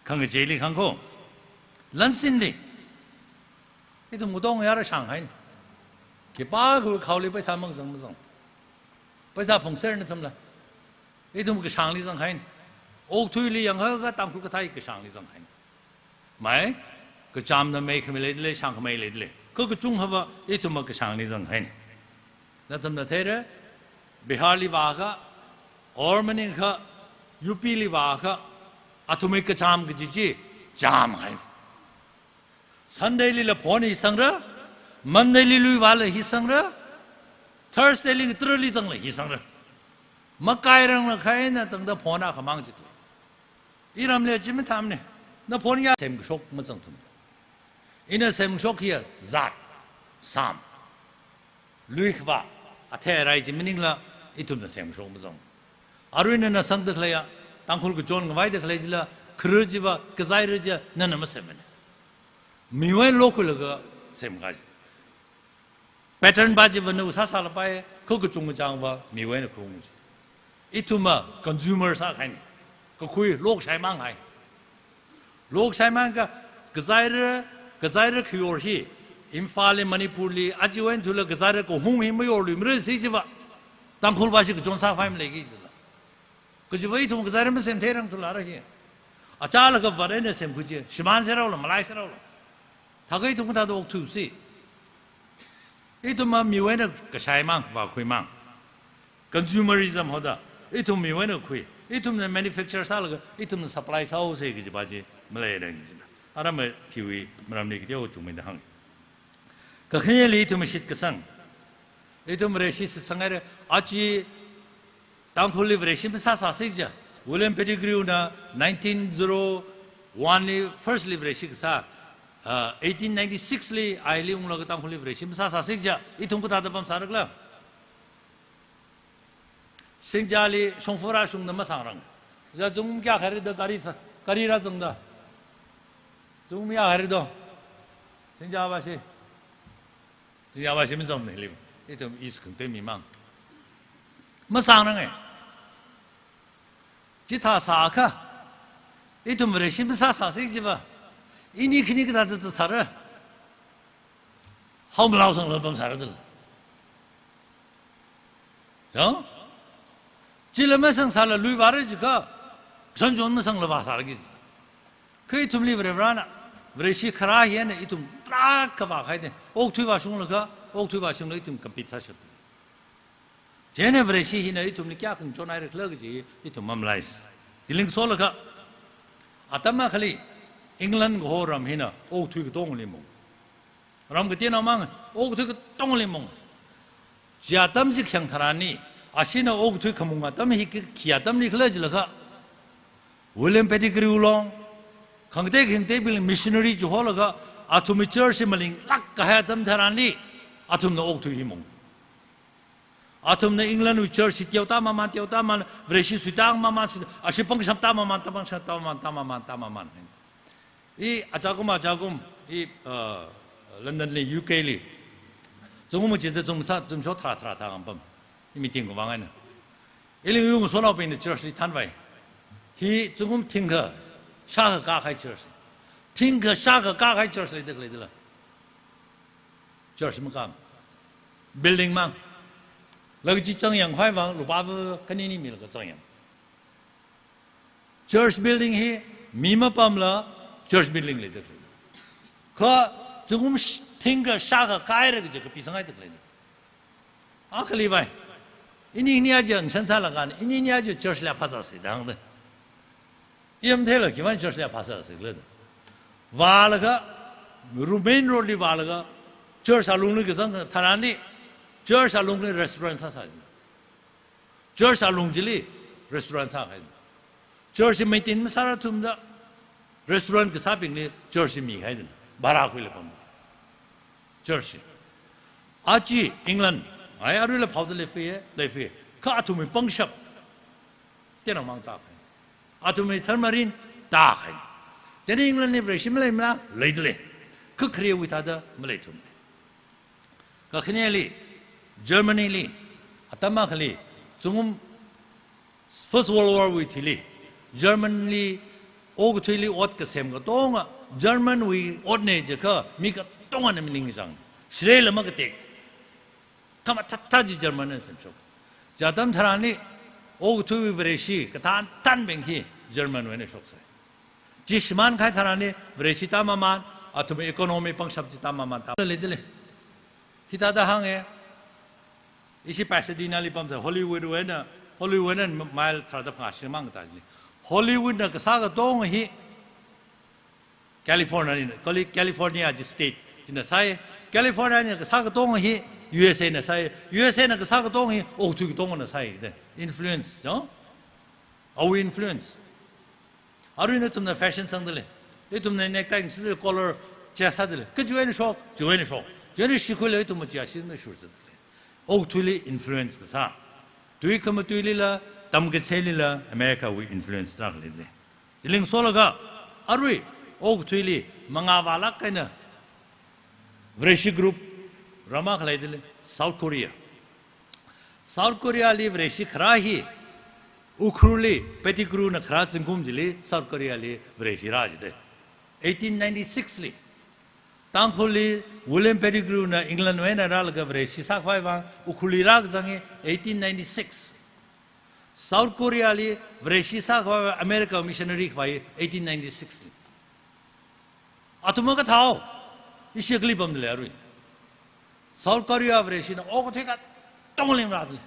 Khangacheili khangko. Lansinli. Ithum katong yara shānghaina. Khipākha khaoli paisa mangzang mazang. Paisa phungser nathumla. Ithum kashāngli zanghaina. Okthuili yangakha Tangkhul kathā hi kashāngli zanghaina. Mai, Kachamna meikhami leidalei, shāngkhamei leidalei. Kha kachungkhava ithumva kashāngli zanghaina. Nathumna theira, Biharli vākha, or maningakha U Pli vākha, athumwui kacham kaji chi chāmhaina. Sundaylila phon hi sangra, Mondayli lui vāla hi sangra, Thursdayli ngatarali zangla hi sangra. Makairangla kha eina tangda phon akhamang chi tui. Iramli chi mathāmana, na phon ya semkashok mazangthumana. Ina semkashok hiya zat, sam, luikhavā, athei arai chi maningla ithumna semkashok mazang. Aruina na sangda khaleiya, Tangkhul kachon ngavaida khalei chila, kharā chiva, kazaira chiva, nana masemana. Miwui lokhuilaga semkahai chi. Pattern va chiva na sāsālapai, kha kachungkachāngva miwui eina khaung chi. Ithumva consumer sākahaina. Kakhui, lokshai manghai. Lokshai mangakha, kazaira, kazaira khayor hi, Imphalli, Manipurli, achiwui eina thuilaga kazaira kahung hi mayorluimara si chiva, Tangkhulva shi kachon sākhavai maleiki chila. Kajiva ithum kazaira masemtheirangthu lara hi. Achālakha vat eina semkhui chi, shimānserhaola, malaiseraola. Thākha ithum kathāda okthuisi. Ithumva miwui eina kashai mang, vākhui mang. Consumerism hoda, ithum miwui eina khui, ithumna manufacture sālaga, ithumna supply sāhaosa kajiva chi maleirang china. Aram chiwui maramli kateokha chungmeida hāng. Kakhaneli ithum shitkasang. Ithum Vareshi shitsanghaira, aja Tangkhulli Vareshi masāsāsi kaja. William Pettigrewna nineteen zero one li firstli Vareshi kasā, uh, eighteen ninety-six li aili unglaga Tangkhulli Vareshi masāsāsi kaja. Ithum kathāda pamsārakhala. Singjali shongfa rāshungda masāngarang. Ja zung kayākha rida gari sā, gari rāzangda. Zung kayākha rido. Singjavashi. Singjavashi mazangmana hili. Ithum East khangatei mi mang. Masāngaranga. Chithā sākha, ithum Vareshi masāsāsi chiva, ini khani kathāda zatsāra. Hao malao sangla pamsāra dala. So? Chila masangsāla lui vāra jiakha, sanchon masangla vāsāra ki. Kha ithumli Varivarana Vareshi kharā hi eina ithum tarākha vākahaina. Okathui vāshunglaga, okathui vāshunglaga ithum compete sāshap. Chieina Vareshi hina ithumli kayākha ngachonhairakhala kaji ithum mamalaisa. Chili ngasolaga, atam akhali England kaho ram hina okathui katongali maung. Ram kateonao mang, okathui katongali maung. Chi atam chi khayang tharanli, ashina okathui khamung atam hi khi, khi atamlikhala jilaga, William Pettigrew long, khangatei khangateibing missionary chiholaga, athumwui church hi malinglāk kahai atam tharanli, athumna okathui hi maung. Athumna England wui church hi teoda maman, teoda maman, Vareshi suida maman, suida, ashi pangshapda maman, da pangshapda maman, da maman, da maman. I achakum, achakum, i, uh, London li, U K li. Zungkum chi zungsa, zungsho tharā tharā thākha pam. I meeting kavāng eina. Ili yung sonaobingna church li thanvai. Hi zungkum thingkha shākha kākahai church. Thingkha shākha kākahai church leida khalei dala. Church makam. Building mang. Laga chi zangyāngkhavai vang, lupā va khanini milaga zangyāng. Church building hi mi mapamla church building leida khalei. Kha zungkum sh-, thingkha shākha kāhaira kaji kapisanghaida khalei. Akhali vai. Ini ini aja ngashan sālaga, ini ini aja church la phāsāsi da hāngda. Iyam theila khiwuivang church la phāsāsi khala da. Vālaga, ru-, main road li vālaga, church alungli kazang tharanli, church alungli restaurant sāsā. Church alung chili restaurant sākahai. Church maintain masāra thumda, restaurant kasābingli church mikahai dana. Bhara khuila pam. Church. Aja England, ai aruila phaoda leifei, leifei. Kha athumwui pangshap. Tena mang tākahai. Athumwui tharmarin tākahai. Chieina England li Vareshi maleimana, leidalei. Kha kharewui thāda maleithum. Kakhaneli, Germany li, atam akhali, zungkum First World War wui thili, German li, okathuili ot kasem katonga, German wui otna jiakha, mi katongana maningchāng. Shirela makatek. Khamathā thā chi German na semshok. Chi atam tharanli, okathuiwui Vareshi, kathān thānbing hi, German wui eina shoksai. Chi shimānkahai tharanli, Vareshi da maman, Athum economy pangshap chi tam maman tam leidalei. Hithāda hānge, ishi Pasadena li pamda Hollywood wui eina, Hollywood eina mile tharāda phangā shimāng katāli. Hollywood na kasā katonga hi California na, Cali-, California ji state china sāi. California na kasā katonga hi U S A na sāi. U S A na kasā katonga hi okathui katonga na sāi. Influence, no? Awui influence. Arui nathumna fashion sangdalei. Ithumna necktie sangdalei, collar chi sādalei. Kachiwui eina shok, chiwui eina shok. Chiwui eina shikhuilaga ithumva chi shina shur sādalei. Okathuili influence kasā. Tui khamatuilila, tamkacheilila, America wui influence tarākha leidalei. Chili ngasolaga, arui, okathuili, mangā vālāk eina Vareshi group rāma khalei dili South Korea. South Korea li Vareshi kharā hi, Ukhrul li Pettigrew na kharā zingkum chili South Korea li Vareshi rā jidalei. Eighteen ninety-six li. Tangkhul li William Pettigrew na England wui eina rālaga Vareshi sākhavai vang Ukhrul li rākazang hi eighteen ninety-six. South Korea li Vareshi sākhavai America missionary khavai eighteen ninety-six li. Athum makathao, ishi kali pamdalei arui. South Korea Vareshina okathui katonga ling rādalei.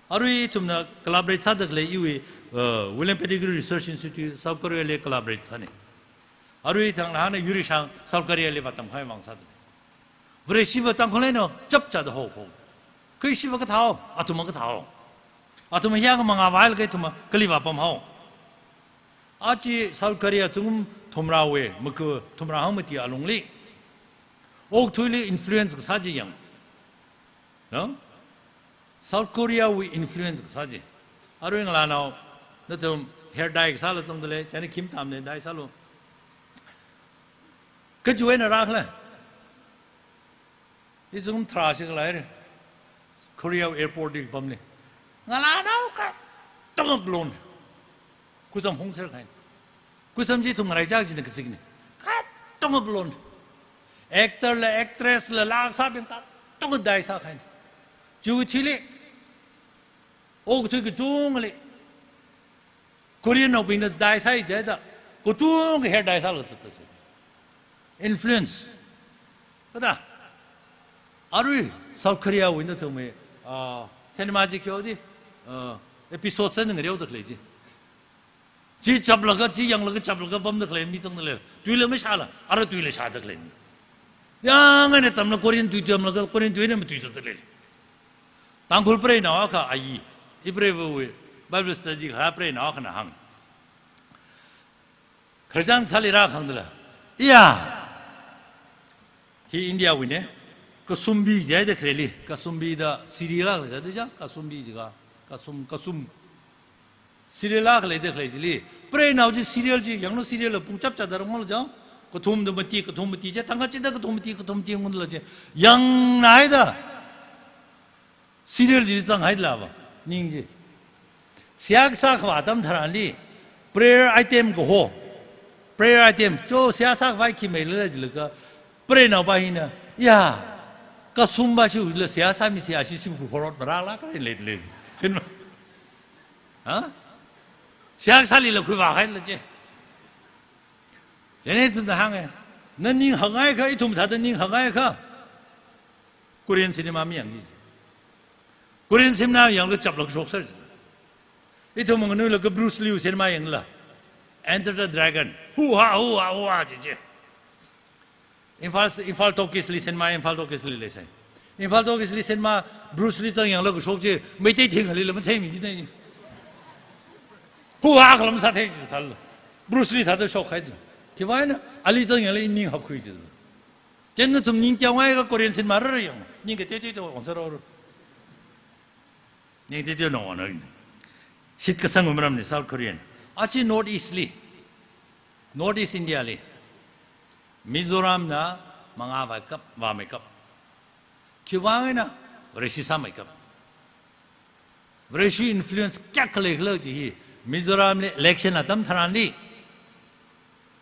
Arui ithumna collaborate sādalei iwui, uh, William Pettigrew Research Institute South Korea li collaborate sāni. Arui thang nahana yurishang South Korea li vātamkhavai vang sādalei. Vareshiva Tangkhul eina chapchāda hokho. Kha ishiva kathao, athum makathao. Athum hiyākha mangā vālaga ithum kali vāpamhao. Aja South Korea zingkum thumrāwui, maku thumrā hangmati alungli. Okathuili influence kasā chi yang. No? South Korea wui influence kasā chi. Arui ngalānao, nathum hair dye kasāla zangdalei, chieina khim tamna dye sālu. Kachiwui eina rākhala. Izum tharā shikhala haira. Korea airport li pamli. Ngalānao katonga blonde. Kusam hongser kahaina. Kusam chi ithum ngarai chak china kazikna. Katonga blonde. Actor la, actress la, laa kasābing katonga dye sākahaina. Chiwui thili, okathui kachungkhali Korean naobingna dye sāi jida, kachungkha hair dye sālaga zatdalei. Influence. Kathā, arui South Korea wui nathumwui, ah, cinema chi khi haodi, ah, episode sāni ngareodalei chi. Chi chaplaga, chi yanglaga chaplaga pamdalei, mi zangdalei. Tuila mashāla, ara tuila shādalei. Yangngaina tamla Korean tui tamlaga, Korean tui eina matui zatdalei. Tangkhul preinao akha ayi, ipreiva wui Bible study kha preinao akhana hāng. Khararchān sāli rākahāng dala. Iya. Hi India wuina. Kasumbi jida khareli. Kasumbi da serial la jida ja. Kasumbi jiakha. Kasum, kasum. Serial la khalei da khalei chili. Preinao chi serial chi. Yanglu serial la pung chapchāda rāngol ja. Kathum da mati, kathum mati ja. Thangkachida kathum mati, kathum mati ngul la ja. Yangnaida. Serial chi zanghailava, ning chi. Seihā kasā khavā atam tharanli, prayer item kaho. Prayer item, cho seihā sākhavai khi meilala jilaga, preinao pa hina, ya, kasum pa shiwuila seihā sāmi seihā shi shimkhur crore marāla khalei leilei. Sin ma? Ha? Seihā kasālila khuivāhaila je. Chieina ithumna hānga, na ning hāngngai kha, ithum thāda ning hāngngai kha. Korean cinema mayangki. Korean cinema yanglaga chaplaga shokser. Ithum nganuilakha Bruce Lee cinema yangla. Enter the Dragon. Hoo-ha, hoo-ha, hoo-ha, chi chi. Imphal, Imphal Talkies li cinema, Imphal Talkies li leisai. Imphal Talkies li cinema, Bruce Lee zang yanglaga shok chi, Meitei thing halila matheimi jina. Hoo-ha khala masāthei chi thāla. Bruce Lee thāda shokhaida. Khiwuivang eina, ali zang yangla ning hapkhui chi. Chieina nathum ning teongai kha Korean cinema rāra yang. Ning kateitei to ongsa roro. Ning teitei no ono ina. Shitkasang maramna South Korean. Aja North East li. North East India li. Mizoram na mangā vākap, vāmeikap. Khiwuivang eina Vareshi sāmeikap. Vareshi influence kayākha leikhala chi hi, Mizoram li election atam tharanli,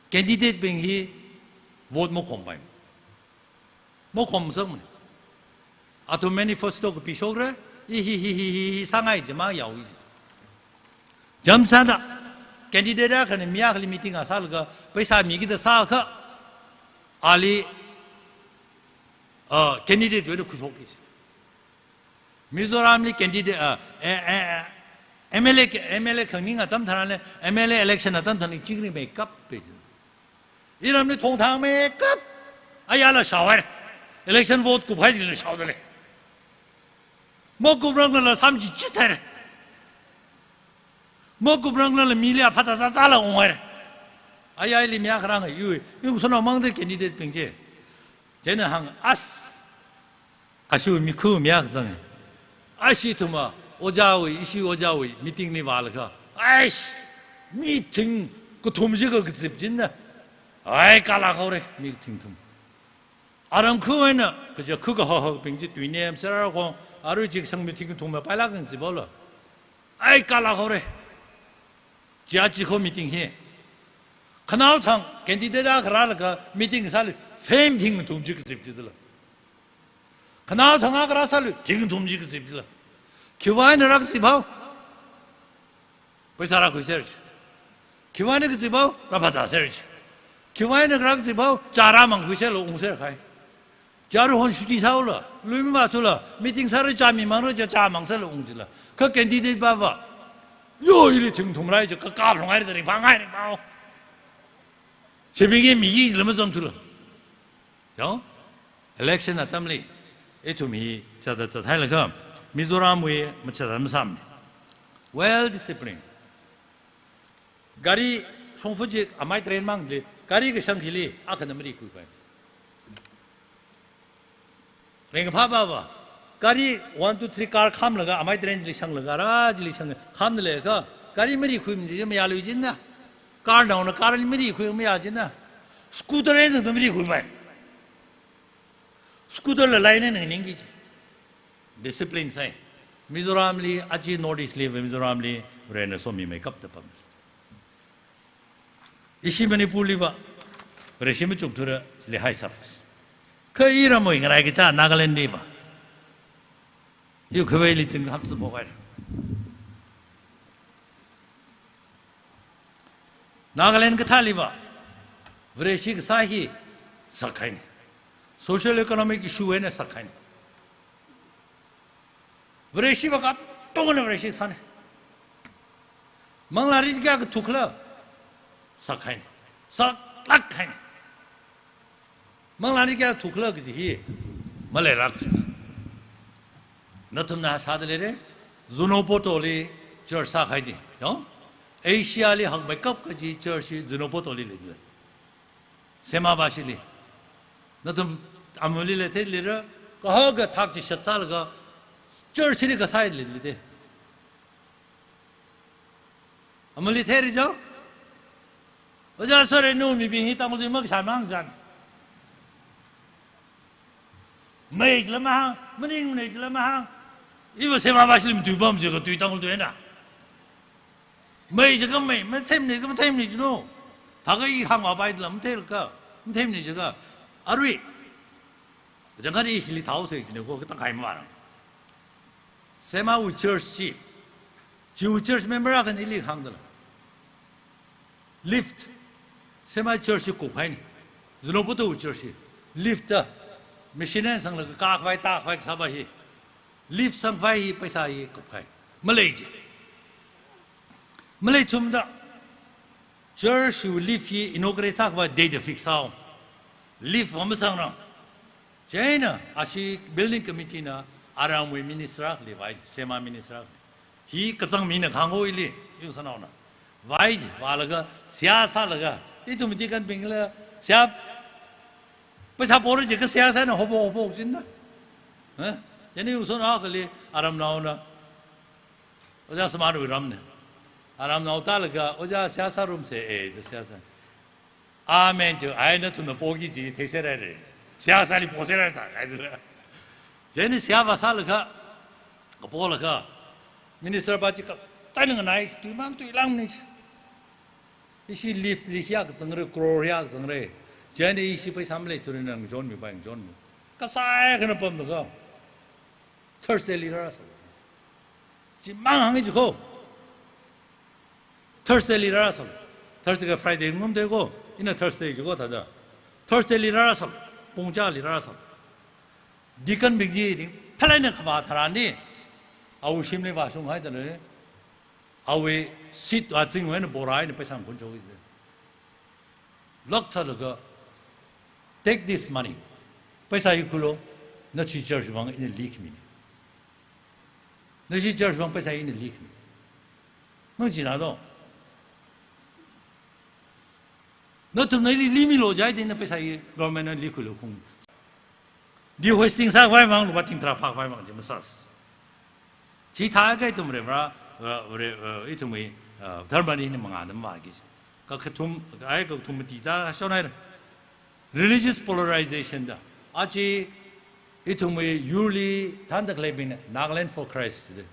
candidate bing hi vote makhompai. Makhomsangmana. Athum manifesto kapishokra, i hi hi hi hi hi sāngai jima yaoi. Jamsāda, candidate akhana mi akhali meeting a sālaga, paisa mikida sākha, Ali, uh, candidate wui eina khuishokki. Mizoramli candidate, uh, eh, eh, eh, M L A, M L A khangning atam tharanli, M L A election atam tharanli chingri meikap pe. Iramli thongthang meikap. Ayala shaohaira. Election vote kuphaili shaodalei. Makuprangla samji chithaira. Makuprangla mili apha zazala unghaira. Ayali mi akharang yu, yu sono mangde candidate bing chi. Chieina hānga, as, ashi mikhu mi akha zanga. Ashi thuma, ojāwui, ishi ojāwui, meeting li vālaga. Aish, meeting kathum chi kakazip china. Ai, kala khaore, meeting thum. Aram khu eina, kaja khu kahahak bing chi tuinem, sera kong, arui chik sang meeting thum ma pailak ngang zibo lo. Ai, kala khaore. Chia chi kho meeting hi. Khanao thang, candidate akha rālaga meeting sāli, same thing thum chi kazip chila. Khanao thang akha rāsāli, thing thum chi kazip chila. Khiwui eina rākazip hao. Paisa rākhuiser chi. Khiwui eina kazip hao, rāpha zāser chi. Khiwui eina rākazip hao, chara mangkhuiserlo ungser khai. Chara hon shuti sāola, lui mavāthula, meeting sāra cha mi mangra cha cha mangserlo ung chila. Kha candidate pava. Yo, ili thing thum rai chi, kakap lung ai da ri pha ngai ri pao. Sebinge mi yi lama zangthula. Yo? Election atamli, ithum hi zada zathailaga, Mizoramwui machada masam. Well disciplined. Gari shongfa chi amai train mangli, gari kashang hili, akhana marikhuipai. Rengphā pava, gari one, two, three car khamlaga, amai train li shanglaga, rā chili shang, khamlaga, gari marikhui mi chi mayālui china. Car naona car li marikhui mayā china. Scooter eina zangda marikhuipai. Scooter la lai ne ningki chi. Discipline sai. Mizoramli, achi North East li, Mizoramli, Varena somi meikap da pam. Ishi Manipur liva, Vareshi machukthura, chili hai safas. Kha iramwui ngarai kacha Nagaland liva. Yu khavei li ching ham sa bokai. Nagaland kathā liva, Vareshi kasā hi sakhaini. Social economic issue eina sakhaini. Vareshi va katongana Vareshi sāni. Manglārin kayākha thukhala, sakhaini. Saklak haini. Manglārin kayākha thukhala kaji hi, maleilak. Nathumna sāda leira, Zunheboto li church sākhai chi, no? Asia li hakmeikap kaji church hi Zunheboto li leida. Sema Bashi li. Nathum amuli le theilira, kahaka thak chi shat sālaga, church li kasai leida. Amuli theira jo? Oja sore nu mibing hi Tangkhul tui makasā mang jan. Mei jila mahang, maning mei jila mahang. Iva Sema Bashi li matui bam jiakha tui Tangkhul tuina. Mei jiakha mei, mathei mei jiakha mathei mei jino. Thākha i hāngva bai dila matheilakha, mathei mei jiakha. Arui. Jangkhan i hili thao se jine ko, katang khai mavāna. Semawui church chi. Chiwui church member akhana ili hāngdala. Lift. Sema church hi kuphaini. Zunheboto church hi. Lift ta. Machine sanglaga kakhavai takhavai sāva hi. Lift sangkhavai hi paisa hi kuphai. Malei chi. Maleithumda. Church wui lift hi inaugurate sākhavai date fix sāo. Lift va masangra. Chieina, ashi building committee na aramwui minister akhali vai, Sema minister akhali. Hi kachang mina khango ili, yungsānaona. Vai, vālaga, seihā sālaga, ithum ti kanbingla, seihā, paisa pora jiakha seihā sāna hopo hopo jinna. Eh? Chieina yungsānao akhali, aramnaona. Oja Samanwui ramna. Aramnao tālaga, oja seihā sārumse, eh, da seihā sā. Amen chi, ai nathumna poki chi, theiserhaira. Seihā sāli poserhai sā, ai dala. Chieina seihā vāsālaga, kapolaga. Minister pa chi kachaina nganai, tuimang tuilangni. Ishi lift li hiyākha zangra, crore hiyākha zangra. Chieina ishi paisa maleithura ngachonmi pa ngachonmi. Kasā khana pamlaga. Thursday li rāsā. Chimang hāngi jiko. Thursday li rāsā. Thursday kha Friday ngumde ko. Ina Thursday jiko thāda. Thursday li rāra sālu, pung chili rāra sālu. Deacon bing chi ning, phalai na khavā tharan ni, awui shimli vāshung haida lei, awui seat azing wui eina bora eina paisa khun chok i. Lak thalaga, "Take this money. Paisa hi khuilu, nashi church vang ina likhami ni. Nashi church vang paisa ina likhami." Nang china do. Nathumna ili limilu jihaida na paisa hi government na likhuilu kung. Dehoisting sākhavai vang, lupā thing tharā phākhavai vang chi masas. Chithākha ithum Reverend, uh, Re-, uh, ithumwui, uh, dharma ni ni mangā na mavāki. Kakathum, ai kakathum mati ta shonai. Religious polarization da. Aja ithumwui yurli thānda khaleibingna Nagaland for Christ da.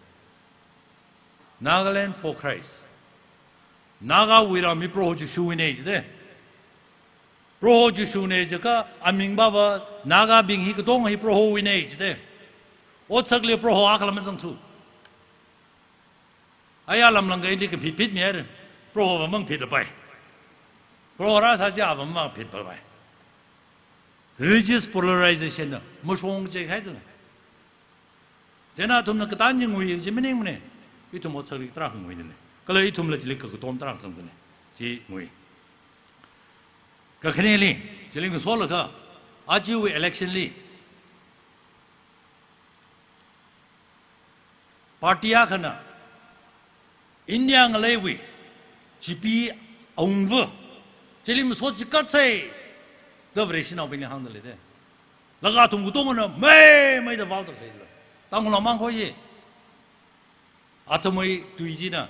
Nagaland for Christ. Nagawui ram hi Proho Jishuwui ni jida. Proho Jishu ni jiakha aming baba Nagabing hi katonga hi Prohowui ni jida. Otsakli Proho akhala mazangthu. Aya lamlang kaili kaphit phit mi ara. Proho va mangphit lapai. Proho rāsā chi ava mangphit lapai. Religious polarization na mashong chi khaida lei. Chieina athumna katang chi ngui chi maningmana. Ithum otsakli tarākha nguida lei. Kala ithumla chili kakatom tarākha zangda lei. Chi ngui. Kakhaneli, chili ngasolaga, ajawui election li. Party akhana, India ngaleiwui, G P awungva, chili maso chi katsai, da Vareshinaobingli hāngda lei da. Laga athum katongana, mei, mei da vāda lei da. Tangkhul lamang kho ye. Athumwui tui china,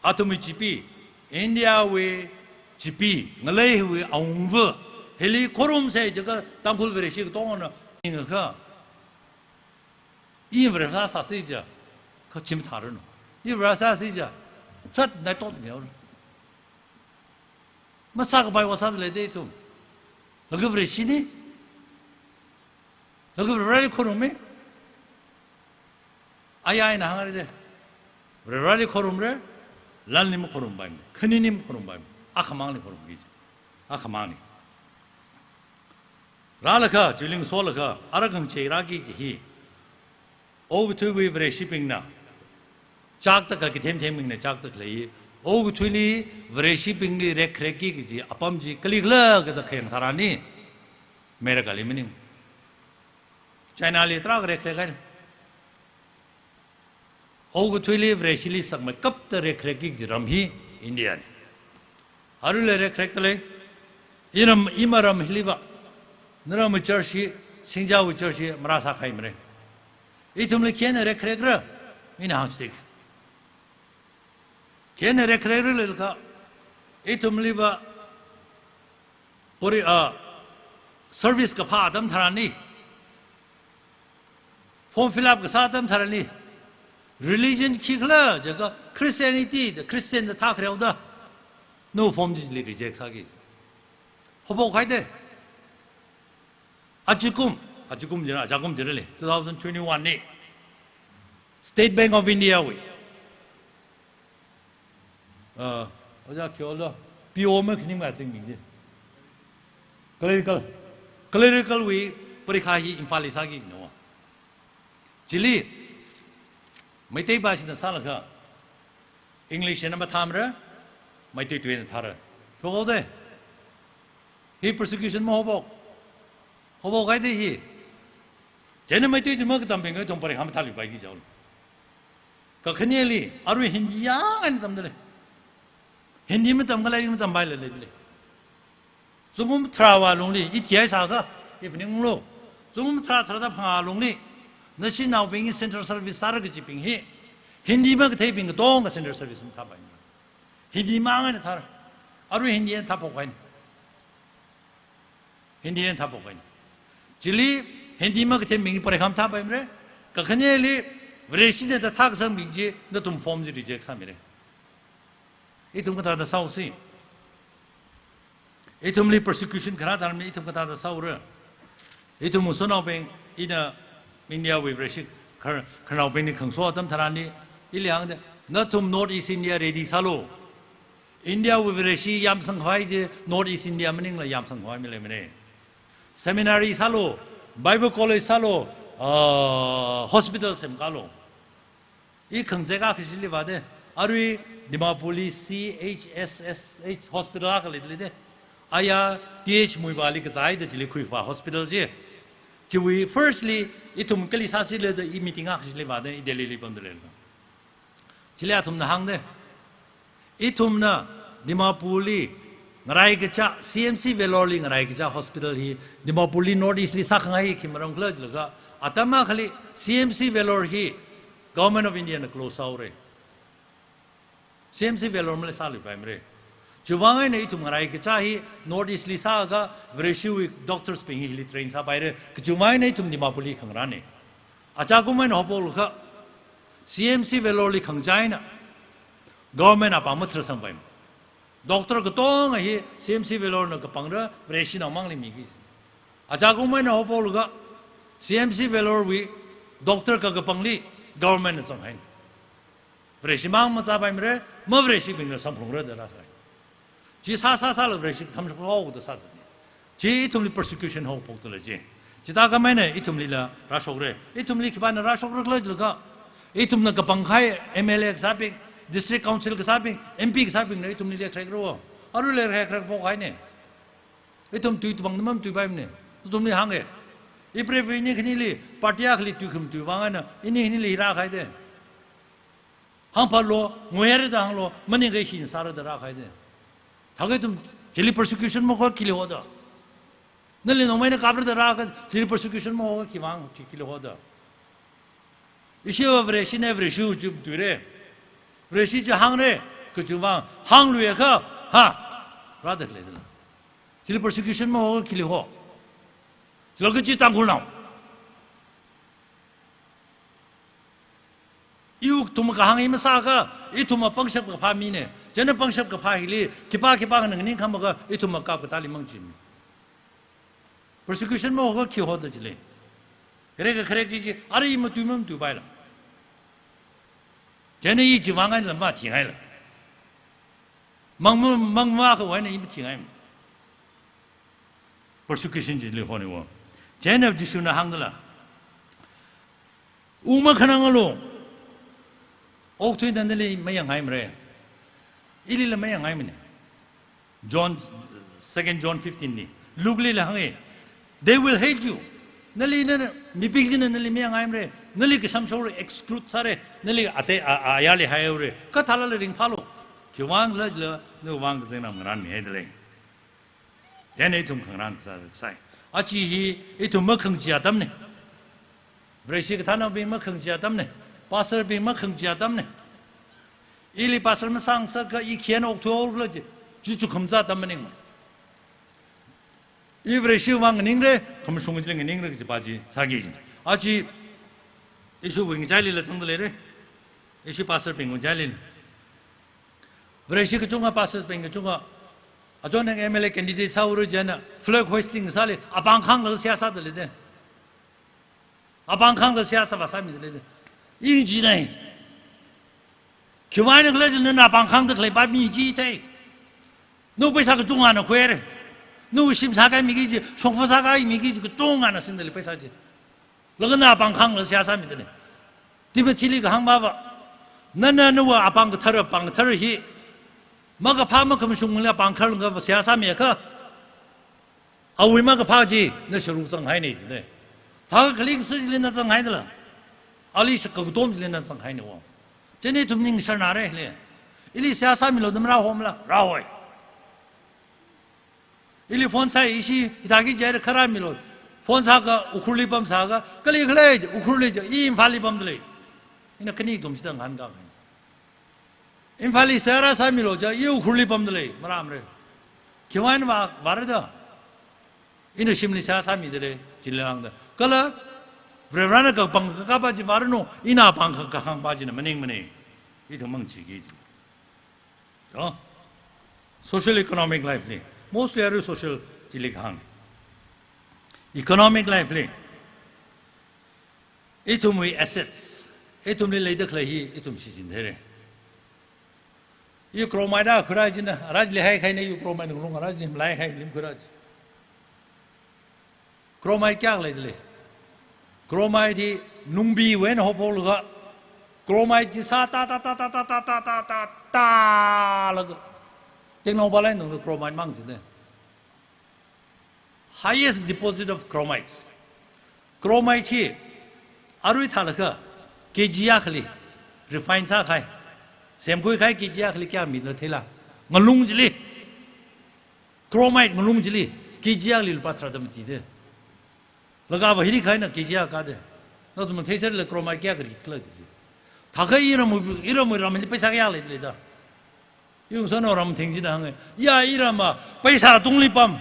athumwui G P, India wui G P, ngaleiwui awungva, hili khorumsa jiakha Tangkhul Vareshi katongana, ning kha. I Vare sāsi ja, kachim tharanu. I Vare sāsi ja, chat nai tot miao. Masākapai vāsāda lei da ithum. Laga Vareshi ni. Laga Vareli khorumi. Aya ina hāngri da. Vareli khorumra, lanli makhorumpaimana. Khanili makhorumpaimana. Akhamangli khorumki. Akhamangli. Rālaga, chili ngasolaga, ara kangchei rāki kaji hi. Okathuiwui Vareshibingna, chakta ka kathemthembingna chakta khalei, okathuili Vareshibingli rekkhareki kaji apam chi kalikhala kada khayang tharan ni, America li maning. China li tarākha rekkharek haira. Okathuili Vareshili sakmeikapta rekkhareki kaji ram hi India ni. Aruila rekkharekta lei. Iram, ima ram hiliva. Naramwui church hi, Singjawui church hi, marāsā khaimara. Ithumli khina rekkharekra, ina hāngsik. Khina rekkharekra lelka, ithumliva, pori, ah, service kaphā atam tharan ni, form fill up kasā atam tharan ni, religion khikhala jiakha Christianity da, Christian da thākhareo da, no form chili reject sāki. Hopo khaida. Ajakum, ajakum jira, ajakum jira lei, two thousand twenty-one ni. State Bank of India wui. Uh, oja kyo lo, P O ma khani ma ching ming ji. Clerical, clerical wui parikha hi Imphal li sāki jina wa. Chili, Meitei bashina sālaga, English na mathāmara, Meitei tuina thāra. Shokhaoda. Hi persecution mahopo. Hopo khaida hi. Chieina Meitei tui makatambing ithum parikha mathāluipaiki jao. Kakhaneli, arui Hindi yang eina tamda lei. Hindi matamkhalei, matampai lei lei lei. Zingkum tharāwui lungli, I T I sākha, I phaninglu. Zingkum tharā tharāda phangā lungli, nashinaobing hi central service sāra kajibing hi, Hindi makatheibing katonga central service mathāpai. Hindi mang eina thāra. Arui Hindi eina thāphok haina. Hindi eina thāphok haina. Chili Hindi makatheibing parikha mathāpaimara. Kakhaneli Vareshina da thākasangbing chi nathum form chi reject sāmira. Ithum kathāda sāusi. Ithumli persecution kharā tharan ni ithum kathāda sāura. Ithum ngasotnaobing, ina India wui Vareshi khar-, khararnaobingli khangaso atam tharan ni, ili hāngda, nathum North East India ready sālu. India wui Vareshi yamsangkhavai chi North East India maningla yamsangkhavai mi leimana. Seminary sālu, Bible College sālu, ah, hospital semkālu. I khangazek akha chili vāda, arui Dimapurli C H S S H hospital akha leida leida. Aya T H Muivahli kazāhaida chili khuivā hospital chi. Chiwui firstly, ithum kali sāsi leida i meeting akha chili vāda, i Delhili pamda leilala. Chili athumna hāngda, ithumna Dimapurli ngaraikacha, C M C Velloreli ngaraikacha hospital hi Dimapurli North Eastli sākhangai hi khi maram khala jilaga, atam akhali C M C Vellore hi Government of Indiana close sāhaora. C M C Vellore maleisāluipaimara. Chiwuivang eina ithum ngaraikacha hi North Eastli sālaga Vareshiwui doctors bing hi hili train sāpaira. Kachiwuivang eina ithum Dimapurli khangarāna. Achakum eina haophoklaga C M C Velloreli khangachā eina government apāng matharasangpaimana. Doctor katonga hi C M C Vellorena kapangra, Vareshinao mangli miki. Achakum eina haophoklaga C M C Vellorewui doctor kakapangli governmentna zanghaina. Vareshi mang mazāpaimara, mavareshibingna samphungra da rāsai. Chi sā sā sālaga Vareshi katham shokhaoda sāda ni. Chi ithumli persecution haophokda lei chi. Chithākhamei eina ithumlila rāshokra. Ithumli khipāna rāshokra khala jilaga, ithumna kapangkahai M L A kasābing, District Council kasābing, M P kasābingna ithumli leikharek rāo. Arui leikharek phokhaina. Ithum tui tupang namam tuipaimana. Ithumli hānga. Ipreivawui ini khanili, party akhali tui khama̱tui vang eina, ini khanili rākahaida. Hāngphālu, nguihaira da hānglu, maningakha hina sāra da rākahaida. Thākha ithum, chili persecution mahoka khili hoda. Nali nongmeina kapra da rākha, chili persecution mahoka khivang, khi, khili hoda. Ishiva Vareshina, Vareshi chi tuira. Vareshi chi hāngra, kachiwuivang, hāngluiakha, ha, rāda leidala. Chili persecution mahoka khili ho. Chila kachi Tangkhulnao. Ithum kahāng hi masāakha, ithum apangshap kaphā mina. Chieina pangshap kaphā hili, khipā khipākhana nganingkhamaga, ithum makap katāli mangchim. Persecution mahoka khi hoda chili. Kharek kharek chi chi, arui matui mamatuipaila. Chieina i chiwuivang eina mathinghaila. Mang ma, mang makhavai eina i mathinghaimana. Persecution chili honiwo. Chieina Jishuna hāngdala. Ungma khanangalu. Okathuina nali mayanghaimara. Ilila mayanghaimana. John, Second John fifteen li. Lukelila hānga. They will hate you. Nali nana, mibing china nali mayanghaimara. Nali kashamshora, exclude sāra. Nali ate, a, a, ayarli haihaora. Kha thālala ringphālu. Khiwuivang khala jila, nawui vang kazingna ngarānmihaida lei. Chieina ithum khangarān kasā sai. Achi hi ithum makhangachee atamna. Vareshi kathānnaobing makhangachee atamna. Pastor bing makhangachee atamna. Ili pastor masāngasaka i khayākna okthuihaokhala chi, chi chukhum zā atam maningmana. I Vareshi vang nganingra, khamashung chili nganingra kajipa chi sāki jina. Achi, ishiwui ngachailila zangda leira. Ishi pastor bingwui ngachailila. Vareshi kachunga, pastors bing kachunga, achon M L A candidate sāhaora chieina, flag hoisting sāli, apāng khānglaga seihā sāda leida. Apāng khānglaga seihā sāvā sāmida leida. I jina. Khiwuivang khala jila nana apāng khāngda khaleipa mi chi thei. Nawui paisa kachungana khuira. Nawui shim sākahai miki chi, shongfa sākahai miki chi, kachungana singda lei paisa chi. Laga na apāng khānglaga seihā sāmida lei. Timothyli kahāng mava. Nana nawui apāng kathar, apāng kathar hi makaphā makhamashungla apāng kathar lāngva seihā sāmiakha, awui makaphā chi na sharuk zanghaina jina. Thākha khaling sā chili na zanghaidala. Ali shakka katom chili na zanghaina wo. Chieina ithum ning sharnara hili. Ili seihā sāmilu da marāhomala, rāhoi. Ili phone sāi, ishi hithāki jihaira kharāmilu. Phone sāakha Ukhrulli pamsāakha, kali khala, Ukhrulli ja, i Imphalli pamda lei. Ina khani katom chida ngahānkāngai. Imphalli seihā rāsāmilu ja, i Ukhrulli pamda lei, marāmara. Khiwuivang vā, vāra da. Ina shimli seihā sāmida lei, chili lāngda. Kala, Varivarana kapāng kakapa chi vāranu, ina apāng ka-, kakhāngpa china maningmana. Ithum mangachiki chi. Yo? Social economic life li. Mostly arui social chili kahāng. Economic life li. Ithumwui assets. Ithumli leida khalei hi ithum shichintheira. I chromite da khuira china, ara chili haikhaina, i chromite ngalung ara chili malaikhai lim khuira chi. Chromite kayākha leidalei? Chromite hi nungbiwui eina hophoklaga, chromite chi sātā, tā, tā, tā laga, tengnaopa leinungda chromite mang china. Highest deposit of chromites. Chromite hi arui thālaga K G akhali refine sākahai, semkhuikahai K G akhali kayākha mina theila? Ngalung chili, chromite ngalung chili K G akhali lupā tharāda mati de. Laga va hili kahaina K G akha de. Nathum theisālala chromite kayākha rit khala chi. Thākha iram, iram, iramli paisa kayākha leidalei da? Yungsānao ram thing china hānga. Ya, iramva paisa tungli pam,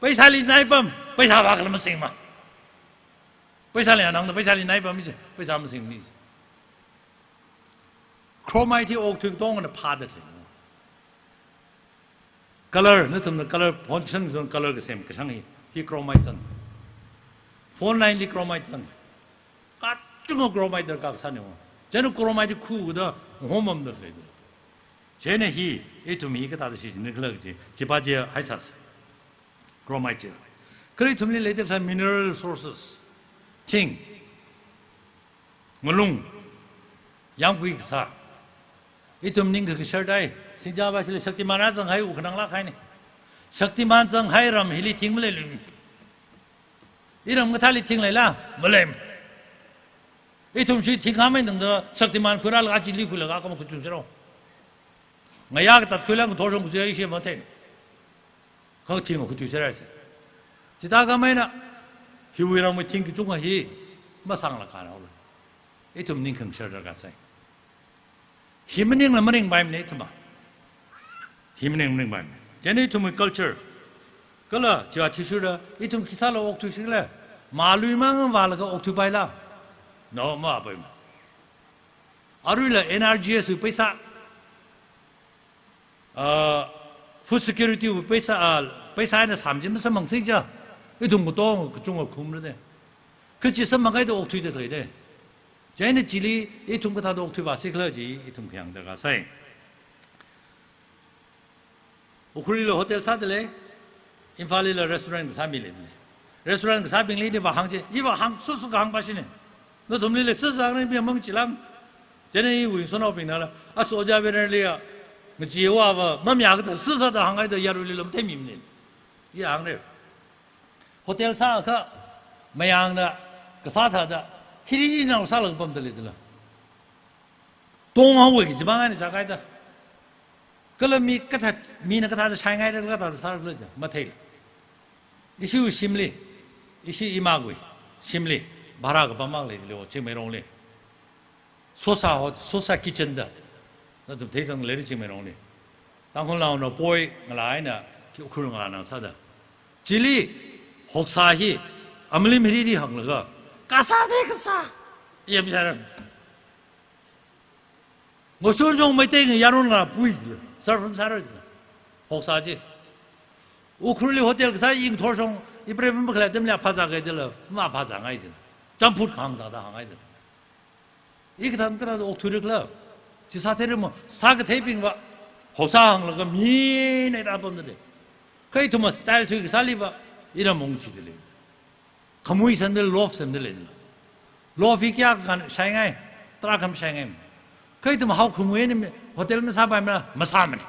paisali nai pam, paisa vākhala masingma. Paisali anangda paisali nai pam chi, paisa masingmi chi. Chromite hi okthui katongana phāda lei. Color, nathumna color, phone kasang zong color kasem kashang hi, hi chromite zang. Phone line li chromite zang. Kachungkha chromite darkar kasāna. Chieina chromite khuda homamda leida. Chieina hi, ithum hi kathāda shichinra khala chi, chipa chi haisāsa. Chromite chi. Kha ithumli leida khalei mineral resources, thing, ngalung, yāmgui kasā. Ithum ning kakashar dai, Singja ba shili Shaktiman rāzanghai u khanang lākhaina. Shaktiman zanghai ram hili thing maleilui. Iram kathāli thing leila? Maleima. Ithum shi thing khamei nangda Shaktiman khuirālaga chili khuilaga kama khuithuisāra. Ngayā katat khuilaga ngathor shong khuithuisā ishi mathei. Kha thing khuithuisāra se. Chithākhameina, hiwui ramwui thing kachungkha hi masānglakha haola. Ithum ning kakashar darkar sai. Hi maningla maringpaimana ithumva. Hi maning maringpaimana. Chieina ithumwui culture, kala chi athishurda ithum khisāla okthuisi khala? Maluimang vālaga okthuipaila? No, mavāpaima. Aruila N R E G S wui paisa, ah, food security wui paisa, ah, paisa eina sāmachim masamphangsi ja. Ithum katong kachungkha khumra de. Kha chi samphanghaida okthuida khalei de. Chieina chili ithum kathāda okthuivāsi khala chi ithum khayang darkar sai. Ukhrulli hotel sādalei, Imphalli restaurant kasā mi leidalei. Restaurant kasābingli ina vāhāng chi, i vāhāng, susu kahāng pāshina. Nathumlila susu hāngna mi mang chilang. Chieina iwui sanaobingnala, aso ja bener liya, ngachiwui va, mamayā kathā susu da hānghaida yaruilila matheimimana. I hāngra. Hotel sākha, mayangna kasā thāda, hili nao sālaga pamda leidala? Tonghaowa kaji mang eina sākahaida. Kala mi kathā, mina kathāda shaingaira, kathāda sāra khala chi matheila. Ishi shimli, ishi imagui shimli, bhara kapam mang leidalei, Chingmeirongli. Sosa hot, Sosa kitchen da. Nathum theisangleira Chingmeirongli. Tangkhulnaona poi ngalā eina, ki Ukhrul ngalāna sāda. Chili, hoksa hi, amalim hili hili hānglaga, kasā de kasā. Yam sharan. Ngasun jong Meitei ngi yaron la pui jila, serve masāra jila. Hoksa chi. Ukhrulli hotel kasā i ngathor shong, i prefer makhalei atamli aphā zākahaidala, maphā zāngai jila. Champut kahāng thāda hāngaida. I kathāda kathāda okthuira khala? Chi sātheira mo, sākatheibingva hoksa hānglaga mina da pamda lei. Kha ithumva style thui kasāliva, ina mung thida lei. Khamui semda, loaf semda leidala? Loaf hi kayākha shaingai, tarākha mashaingai. Kha ithum haokhamui eina mi, hotel masāpaimana, masāmana.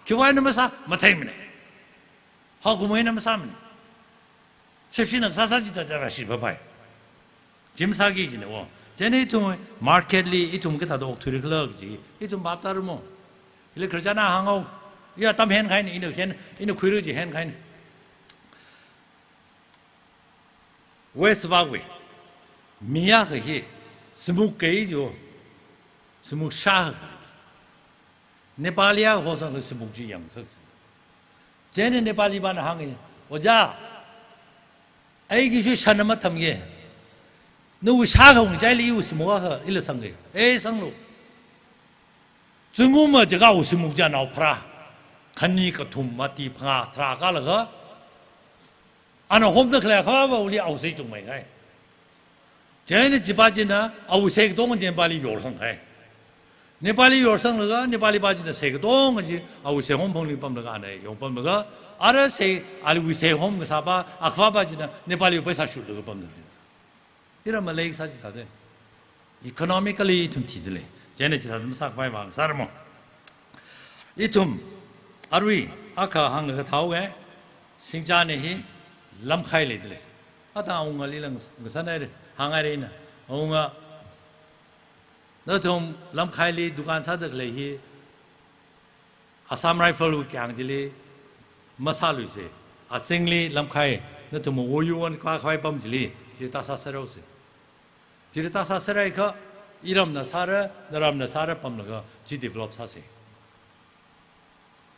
Khiwui eina masā, matheimana. Haokhamui eina masāmana. Shepshina kasā sā chithāda rāshi papai. Chi masāki kajina wo. Chieina ithum market li ithum kathāda okthuira khala kaji, ithum bhap tāra mo. Hili khararchanna hānghao. Ya tam henkahaina, ina hen, ina khuira chi henkahaina. West vāwui mi akha hi, samuk kei jo, samuk shā. Nepali akha hosang samuk chi yangsak. Chieina Nepali pana hānga, "Oja, aiki shu shan ama thamge. Nawui shā khaung chaili iwui samuk akha ila sangge." "E, sanglu." Zingkum ma jiakha awui samuk chi anao pharā. Khani kathum mati phangā tharā kalaga, ana homda khalei akhava awuili awui sei chungmei ngai. Chieina chipa china awui sei katonga Nepali yorsang hai. Nepali yorsanglaga, Nepali pa china sei katonga chi, awui seihom phongli pamlaga ana yongpamlaga, ara sei, awui seihom kasā pa, akhava pa china Nepali wui paisa shutlaga pamlaga. Iram malei kasā chithāda. Economically ithum thidalei. Chieina chithāda masākhavai vang sāramo. Ithum, arui, akha hānglaga thao e, Singcha ne hi, Lamkhai leidalei. Ata awungali lang, ngasānhaira, hānghaira ina. Awunga, nathum Lamkhaili dukan sāda khalei hi, Assam Rifle wui kyang chili masāluisa. Azingli Lamkhai, nathum woyu wan kakhavai pam chili, chili tāsā sāraosa. Chili tāsā sārai kha, iramna sāra, naramna sāra pamlaga, chi develop sāsa.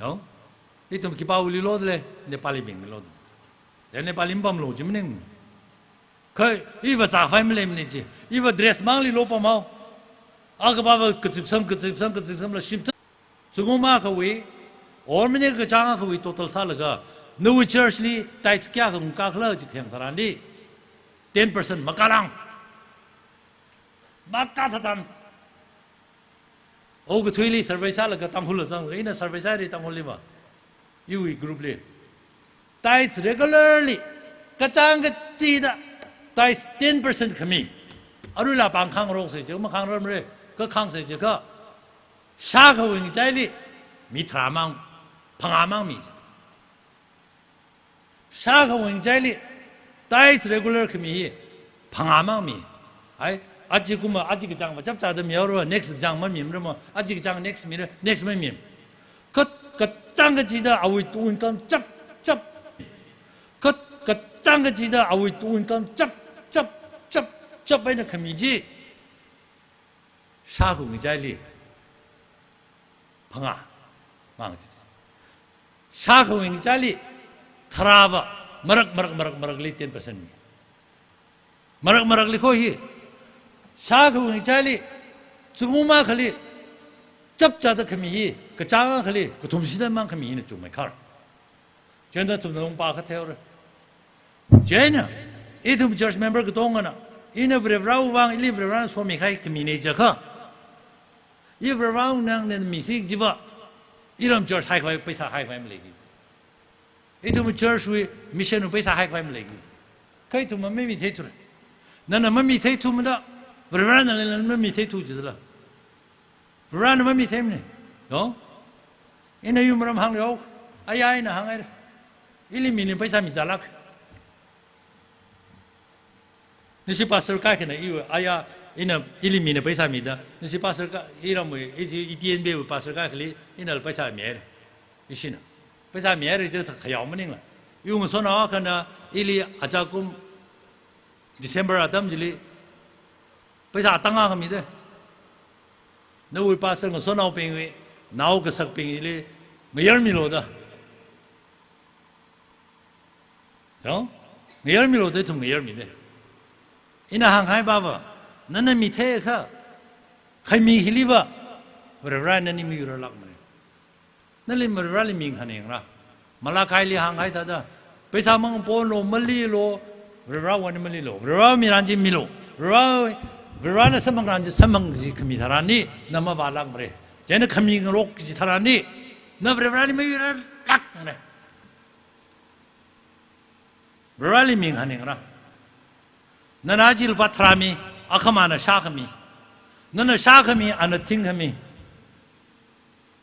No? Ithum khipāwuili lodalei, Nepali bingli lodalei. Chieina Nepali pamlo chi maning. Kha, iva zākhavai maleimana chi. Iva dress mangli lo pamhao. Akha pava kazipsang, kazipsang, kazipsangla shimta. Zingkum akhawui, or mane kachāng akhawui total sālaga, nawui church li tithes kayākha ngakakhala chi khayang tharanli, ten percent makālang. Makā sātam. Okathuili survey sālaga Tangkhulli zanglaga, ina survey sāra Tangkhulli ma. Iwui group li. Tithes regularly, kachāng kachida, tithes ten percent khami. Aruila pāng khangaroksa chi, makhāngaromra, kha khangsa chi kha. Shākhawui ngachaili, mi tharā mang, phangā mang mi. Shākhawui ngachaili, tithes regular khami hi, phangā mang mi. Ai, aja kumva, aja kachāngva chapchāda mihaora, next kachāng mamimara mo, aja kachāng next mira, next mamim. Kha, kachāng kachida awui income chap, chap. Kha, kachāng kachida awui income chap, chap, chap, chap eina khami chi. Shākhawui ngachaili phangā mang chi. Shākhawui ngachaili tharāva marak, marak, marak, marakli ten percent mi. Marak, marakli kho hi. Shākhawui ngachaili zingkum akhali chapchāda khami hi, kachāng akhali kathum shida mang khami hina chungmeikhar. Chieina ithumna ungpa kha theora. Chieina, ithum church member katongana, ina Varivarāwui vang, ili Varivarāna somikahai khamina jiakha, i Varivarāwui nang ne misi jiva, iram church haikhavai, paisa haikhavai maleiki. Ithum church wui mission wui paisa haikhavai maleiki. Kha ithumna mamitheithura. Nana mamitheithumada, Varivarāna nana mamitheithu jidala. Varivarāna mamitheimana. No? Ina yumaram hāngleo, aya ina hānghaira. Ili mina paisa mizālāk. Nashi pastor kaikhana iwui, aya, ina ili mina paisa mida. Nashi pastor ka, iramwui, i, i T N B wui pastor kaikhali, ina paisa mihaira. Ishina. Paisa mihaira jida khayao maningla. Iwui ngasotnao akhana, ili ajakum December atam chili, paisa tangā khamida. Nawui pastor ngasotnaobingwui, nao kasakbingli, ngayarmilo da. So, ngayarmilo da ithum ngayarmida. Ina hānghai pava, nana mitheiakha, khami hiliva, Varivarāna nani miyurlākmara. Nali Varivarāli minghān yangra. Malakaili hānghai thāda, paisa mang ponlo, malilo, Varivarāwui eina malilo. Varivarāwui miran chi milo. Varivarā, Varivarāna samphangran chi samphang kaji khami tharanli, na mavālākmara. Chieina khami ngarok kaji tharanli, na Varivarāli mayurlākmara. Varivarāli minghān yangra. Nana aja lupā tharā mi, akhamana shākhami. Nana shākhami, ana thingkhami.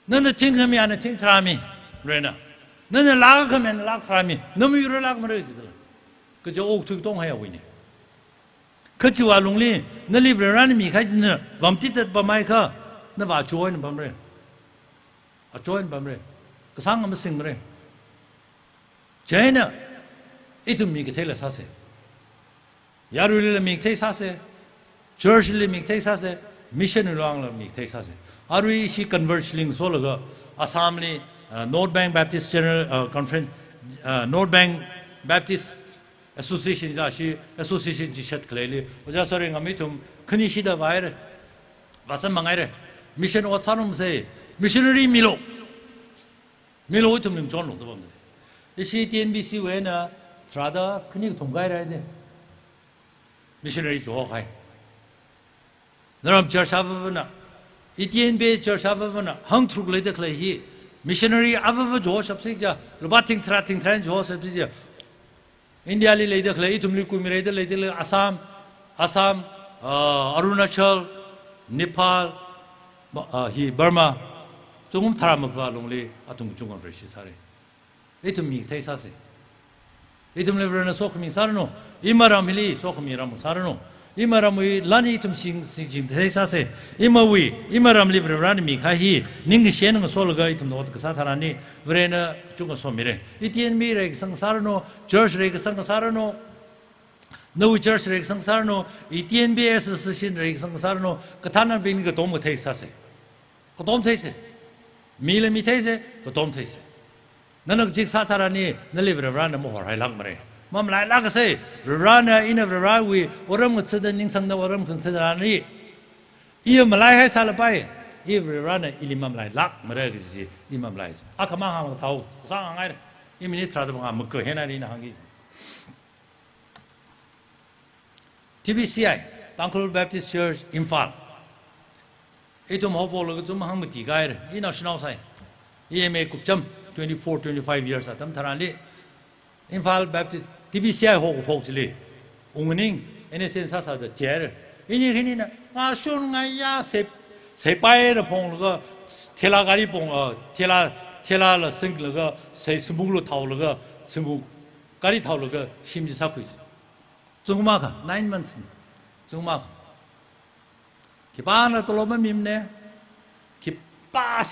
Nana thingkhami, ana thingtharā mi. Rena. Nana lākkhami, ana lāktharā mi. Na mayurlākmara jidala. Kaja okathui katonga haiya wini. Kha chiwui lungli, nali Varivarāna mikahai china, vamtitat pamhaiakha, nava achoina pamra. Achoina pamra. Kasānga masingmara. Chieina, ithum mikatheila sāsa. Yaruilila mikathei sāsa. Church li mikathei sāsa. Mission wuivangla mikathei sāsa. Arui ishi Converge li ngasolaga, Assam li, uh, North Bank Baptist General, uh, Conference, uh, North Bank Baptist Association da shi, association chi shat khaleili. Oja Sorengam ithum, khani shida vāhaira. Vāsamphanghai re. Mission ot sānumsa. Missionary milo. Milo ithum ning chonlo da pamdalei. Ishi T N B C wui eina tharāda khani kathum kahaira de. Missionary chihokahai. Naram church avāvana. I T N B church avāvana hangtharuk leida khalei hi, missionary avāva joshapsi ja, lupā thingtharā thingtharā joshapsi ja, India li leida khalei, ithumli kuimirei da leida khalei, Assam, Assam, ah, Arunachal, Nepal, ma-, ah, hi Burma, zingkum tharā mavā lungli athum kachungkha Vareshi sāra. Ithum mikathei sāsa. Ithumli Varena sokhami sāranu. Ima ram hili sokhami ram sāranu. Ima ramwui lan ithum sing, singching thei sāsa. Imawui, ima ramli Varena mikahai hi ningkashi eina ngasolaga ithumna ot kasā tharanli Varena kachungkha somira. I T N B reikasang sāranu, church reikasang sāranu, nawui church reikasang sāranu, I T N B association reikasang sāranu, kathānnabing katom kathei sāsa. Katom theisa. Mila mitheisa, katom theisa. Nana kachik sā tharanli, nali Varena mahorhailākmara. Mamalailāksa, Varena ina Varewui otram ngathada ningsangda otram khangathada rani. Iya malaihai sālapai, i Varena ili mamalailākmara kaji, i mamalai. Akhamang hāngthao, sāngaira. I minute tharāda bang maka hena ina hāngki. T B C I, Tangkhul Baptist Church, Imphal. Ithum haophoklaga zum hangmati kahaira, i naoshinao sai. I M A kupcham, twenty-four, twenty-five years atam tharanli. Imphal Baptist, T B C I haokaphok chili. Ungning, N S N sāsāda thihaira. Ini khinina, ngashun ngayā, sei, seipaina phonglaga, thela gari phong, uh, thela, thela la singlaga, sei sumukla thaolaga, sumuk gari thaolaga, shim chi sākhui. Zingkum akha, nine months ni. Zingkum akha. Khipāna tolop mamimana, khipā